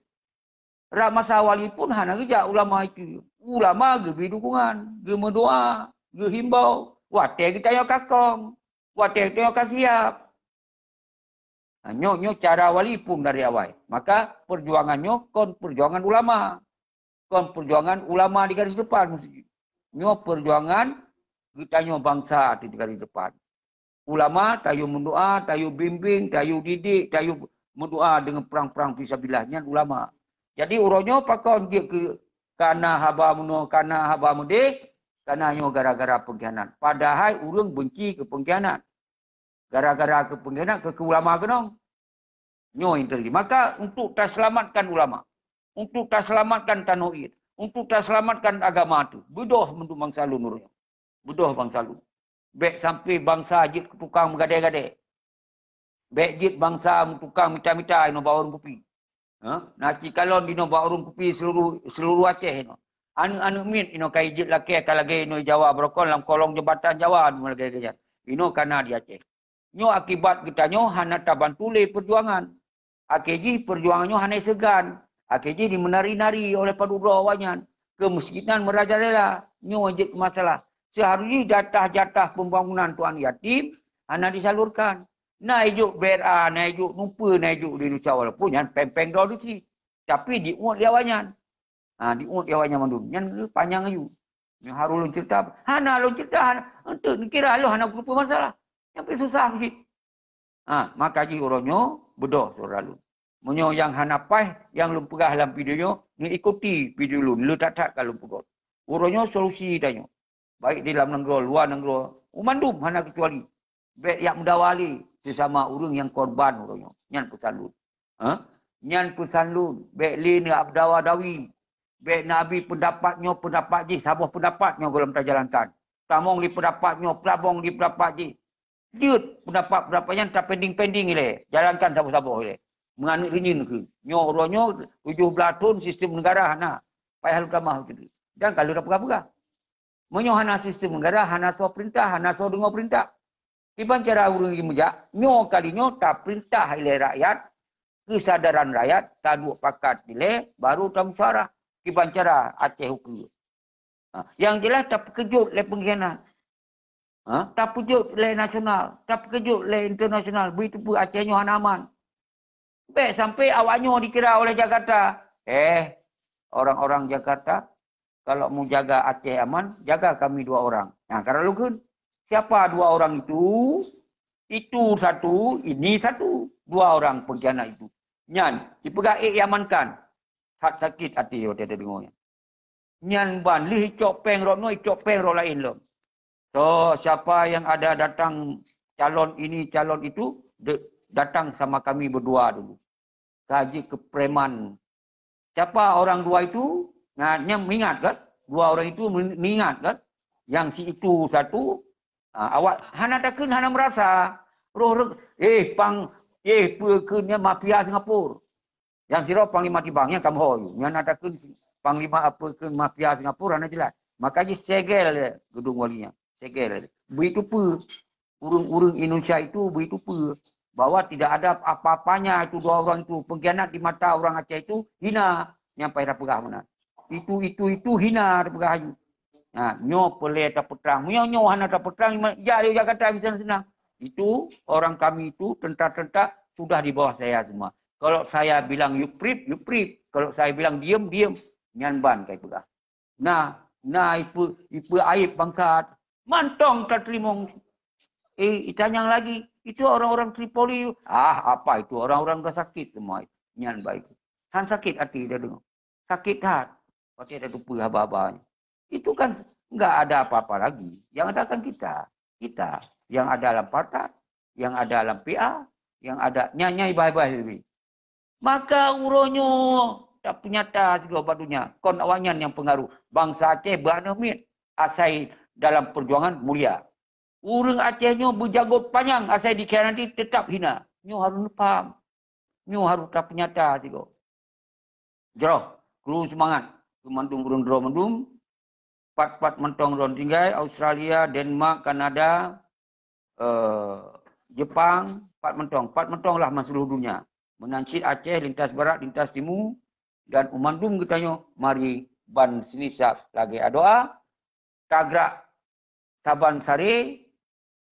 Rab masa wali pun hana geujak ulama itu. Ulama geubri dukungan, geumeudoa, geuhimbau. Watée geutanyoe ka kong, watée geutanyoe ka siap. Ha, nyoe, nyoe cara wali pun dari awai. Maka perjuangan nyoe kon perjuangan ulama. Kon perjuangan ulama di garis depan mesti. Nyoe perjuangan geutanyoe bansa di garis depan. Ulama, tayue meudoa, tayue bimbing, tayue didik, tayue meudoa deungon prang-prang fisabilillah nyan ulama. Jadi uroe nyoe pakon jeuet keu kana haba meunoe, kana haba meudeh, kana nyoe gara-gara pengkhianat. Padahai ureuëng benci keu pengkhianat. Gara-gara keu pengkhianat keu, keu ulama keunong. Nyoe yang terjadi. Maka untuk terselamatkan ulama, untuk terselamatkan tanoh ié, untuk terselamatkan agama tu, beudôh mandum bansa lôn uroe nyoe. Beudôh bansa lôn. Bék sampai bansa jeuet keu tukang meugadée-gadée. Bék jeuet bansa meutukang mita-mita inoe bak warong kupi. Ha? Na cikalon dinoe bak warong kupi seluruh, seluruh Aceh inoe. Aneuëk-aneuëk miet inoe ka jeuet lakée ka lagée inoe Jawa beurokon lam kolong jembatan Jawa inoe lagée-lagée nyan. Inoe kana di Aceh. Nyoe akibat geutanyoe hana tabantu lé perjuangan. Akhé jih perjuangan nyoe hana seugan. Akhé jih dimeunari-nari oleh padub droe awaknyan. Keumiskinan meurajalela. Nyoe jeuet keu masalah. Seuharusnya jatah-jatah pembangunan tuan yatim hana disalurkan. Na ijok B R A, na ijok nupe, na ijok di Indonesia, walaupun nyan péng-péng droe di si. Tapi diuet lé awaknyan. Ha, diuet lé awaknyan mandum. Nyan panyang aju. Nyoe harus lôn cerita. Hana lôn cerita, hana. Untuk kira lôn hana kutupeue masalah. Nyang pih susah cit. Ha, maka jih uroe nyoe beudôh syedara lôn. Meunyoe nyang hana paih, nyang lôn peugah lam video nyoe, neuikuti video lôn, le that-that ka lôn peugah. Uroe nyoe solusi tanyoe. Baik di dalam nanggroe, luwa nanggroe, u mandum hana keucuali. Bék jak meudawa lé sesama ureuëng nyang korban uroe nyoe. Nyan peusan lôn. Ha? Nyan peusan lôn. Bék lé neujak meudawa-dawi. Bék neuabi peundapat nyoe, peundapat jih, saboh peundapat nyoe gohlom tajalankan. Tamong di peundapat nyoe, peulabong di peundapat jih. Jeuet peundapat-peundapat nyan tapending-pending ilée, jalankan saboh-saboh ilée. Meuaneuk reunyeun keuh. Nyoe uroe nyoe tujoh blaih thon sistem negara hana. Payah lôn tamah beutôi. Dan ka lôn peugah-peugah. Meunyoe hana sistem negara, hana soe peurintah, hana soe deungoe peurintah. Kiban cara ureuëng jimeujak, nyoe kali nyoe tapeurintah ilée rakyat, keusadaran rakyat, taduek pakat ilée, baru tamusyawarah. Kiban cara Aceh ukeue. Ha, nyang jeulaih tapeukeujeut lé peungkhianat. Ha, tapeujeuet lé nasional, tapeukeujeut lé internasional, beuteupeue Aceh nyoe hana aman. Bék sampai awak nyoe dikira oleh Jakarta. Eh, orang-orang Jakarta, kalau mau jaga Aceh aman, jaga kami dua orang. Nah, karena lukun. Siapa dua orang itu? Itu satu, ini satu. Dua orang pengkhianat itu. Nyan, dipeugah, eh, iamankan. That sakét até watée tadeungoe nyan. Nyan ban lheueh icok péng rot nyoe, icok péng rot laén lom. So, siapa yang ada datang calon ini, calon itu, de-, datang sama kami berdua dulu. Ka jeuet keu preman. Siapa orang dua itu? Nah, nyan meuingat kan? Dua orang itu meuingat kan? Yang si itu satu, ah, awak hana takheun, hana meurasa. Roh reg-, eh, pang, eh, peue kheun nyan mafia Singapura. Nyang sidroe Panglima Tibang, nyang ka meuho yue. Nyan na takheun Panglima apa kheun mafia Singapura hana jeulaih. Maka jih segel lé Geudong Wali nyan. Segel lé. Begitu pun ureuëng-ureuëng Indonesia itu begitu pun bahwa tidak ada apa-apanya itu dua orang itu pengkhianat di mata orang Aceh itu hina nyang payah peugah beuna. Itu, itu, itu hina peugah aju. Nah, nyoe peureulée tapeutrang. Meunyoe nyoe hana tapeutrang, jak di Jakarta bisa senang. Itu orang kami itu tentara-tentara sudah di bawah saya semua. Kalau saya bilang yuprip, yuprip. Kalau saya bilang diem, diem. Nyan ban kai peugah. Nah, nah ipe, ipe aib bangsa. Mantong tateurimong. Eh, itanyang lagi. Itu orang-orang Tripoli. Ah, apa itu? Orang-orang dah sakit semua. Nyan baik. Han sakit hati dah dengar. Sakit hat. Watée dah tupeue haba-haba nyan. Itu kan enggak ada apa-apa lagi. Yang ada kan kita. Kita. Yang ada lam partai, yang ada lam P A, yang ada nyai-nyai bai-bai lebih. Maka uroe nyoe tapeunyata sigoe bak donya. Kon awaknyan nyang pengaruh. Bangsa Aceh beuaneuk miet asai dalam perjuangan mulia. Ureuëng Aceh nyoe beujagot panyang asai dikhianati tetap hina. Nyoe harus neupaham. Nyoe harus tapeunyata sigoe. Jroh, kru seumangat. Keu mandum ureuëng droe mandum, pat-pat mantong droe tinggai, Australia, Denmark, Kanada, eh, Jepang, pat mantong. Pat mantong lah meuseuluruh dunia. Meunan cit Aceh, lintas barat, lintas timu, dan u mandum geutanyoe mari ban sinisab lagée adoa, tagrak saban saré,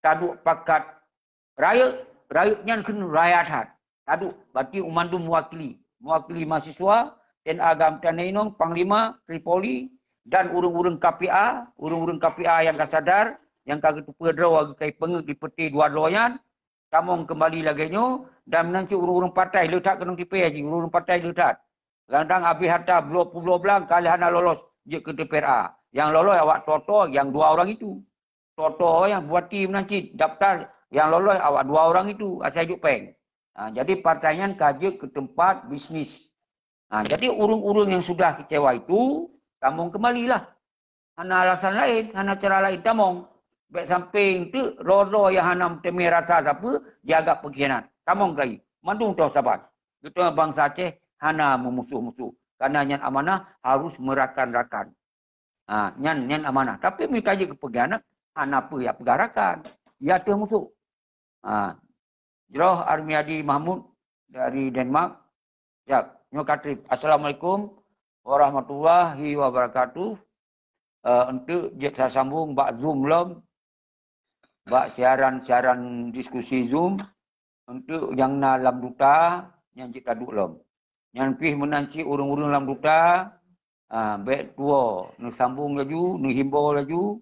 taduek pakat rayeuk, rayeuk nyan kheun raya that. Taduek, berarti u mandum mewakili, mewakili mahasiswa, T N A GAM T N A inong, Panglima, Tripoli, dan ureuëng-ureuëng K P A, ureuëng-ureuëng K P A nyang ka sadar, nyang ka geuteupeue droe lagée kai peungeuet di peuti dua droe nyan, tamong keumbali lagée nyoe, dan meunan cit ureuëng-ureuëng partai le that keunong tipée jih, ureuëng-ureuëng partai le that. Kadang-kadang habéh atra bloe peuet bloe blang ka lheueh hana lolos jeuet keu D P R A. Nyang lolos awak toe-toe nyang dua orang itu. Toe-toe nyang buati meunan cit daftar nyang lolos awak dua orang itu asai jok péng. Ha, jadi partai nyan ka jeuet keu teumpat bisnis. Ha, jadi ureuëng-ureuëng nyang sudah kecewa itu tamong keumbalilah. Hana alasan laén, hana cara laén tamong. Bék sampoe teuk droe-droe nyang hana meuteumé rasa sapeue jianggab peungkhianat. Tamong keuhai, mandum toh saban. Geutanyoe bansa Aceh hana meumusoh-musoh. Karena nyan amanah harus meurakan-rakan. Ha, nyan, nyan amanah. Tapi meunyoe ka jeuet keu peungkhianat, hana peue jak peugah rakan. Ya teuh musoh. Ha. Jroh Armiadi Mahmud dari Denmark. Siap. Nyoe ka trép. Assalamualaikum warahmatullahi wabarakatuh. Eh, untuk jeuet sasambong bak Zoom lom, bak siaran-siaran diskusi Zoom, untuk nyang na lam duta nyang cit taduek lom. Nyan pih meunan cit ureuëng-ureuëng lam duta, ah, bék tuwoe, neusambong laju, neuhimbau laju,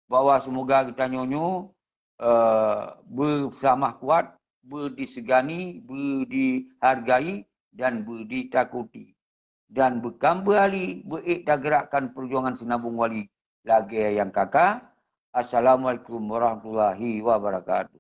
bahwa semoga geutanyoe nyoe, eh, beusamah kuat, beudisegani, beudihargai, dan beuditakuti. Dan beukam beuali, beuék tagerakkan peujuangan Sinabong Wali lagée nyang ka ka. Assalamualaikum warahmatullahi wabarakatuh.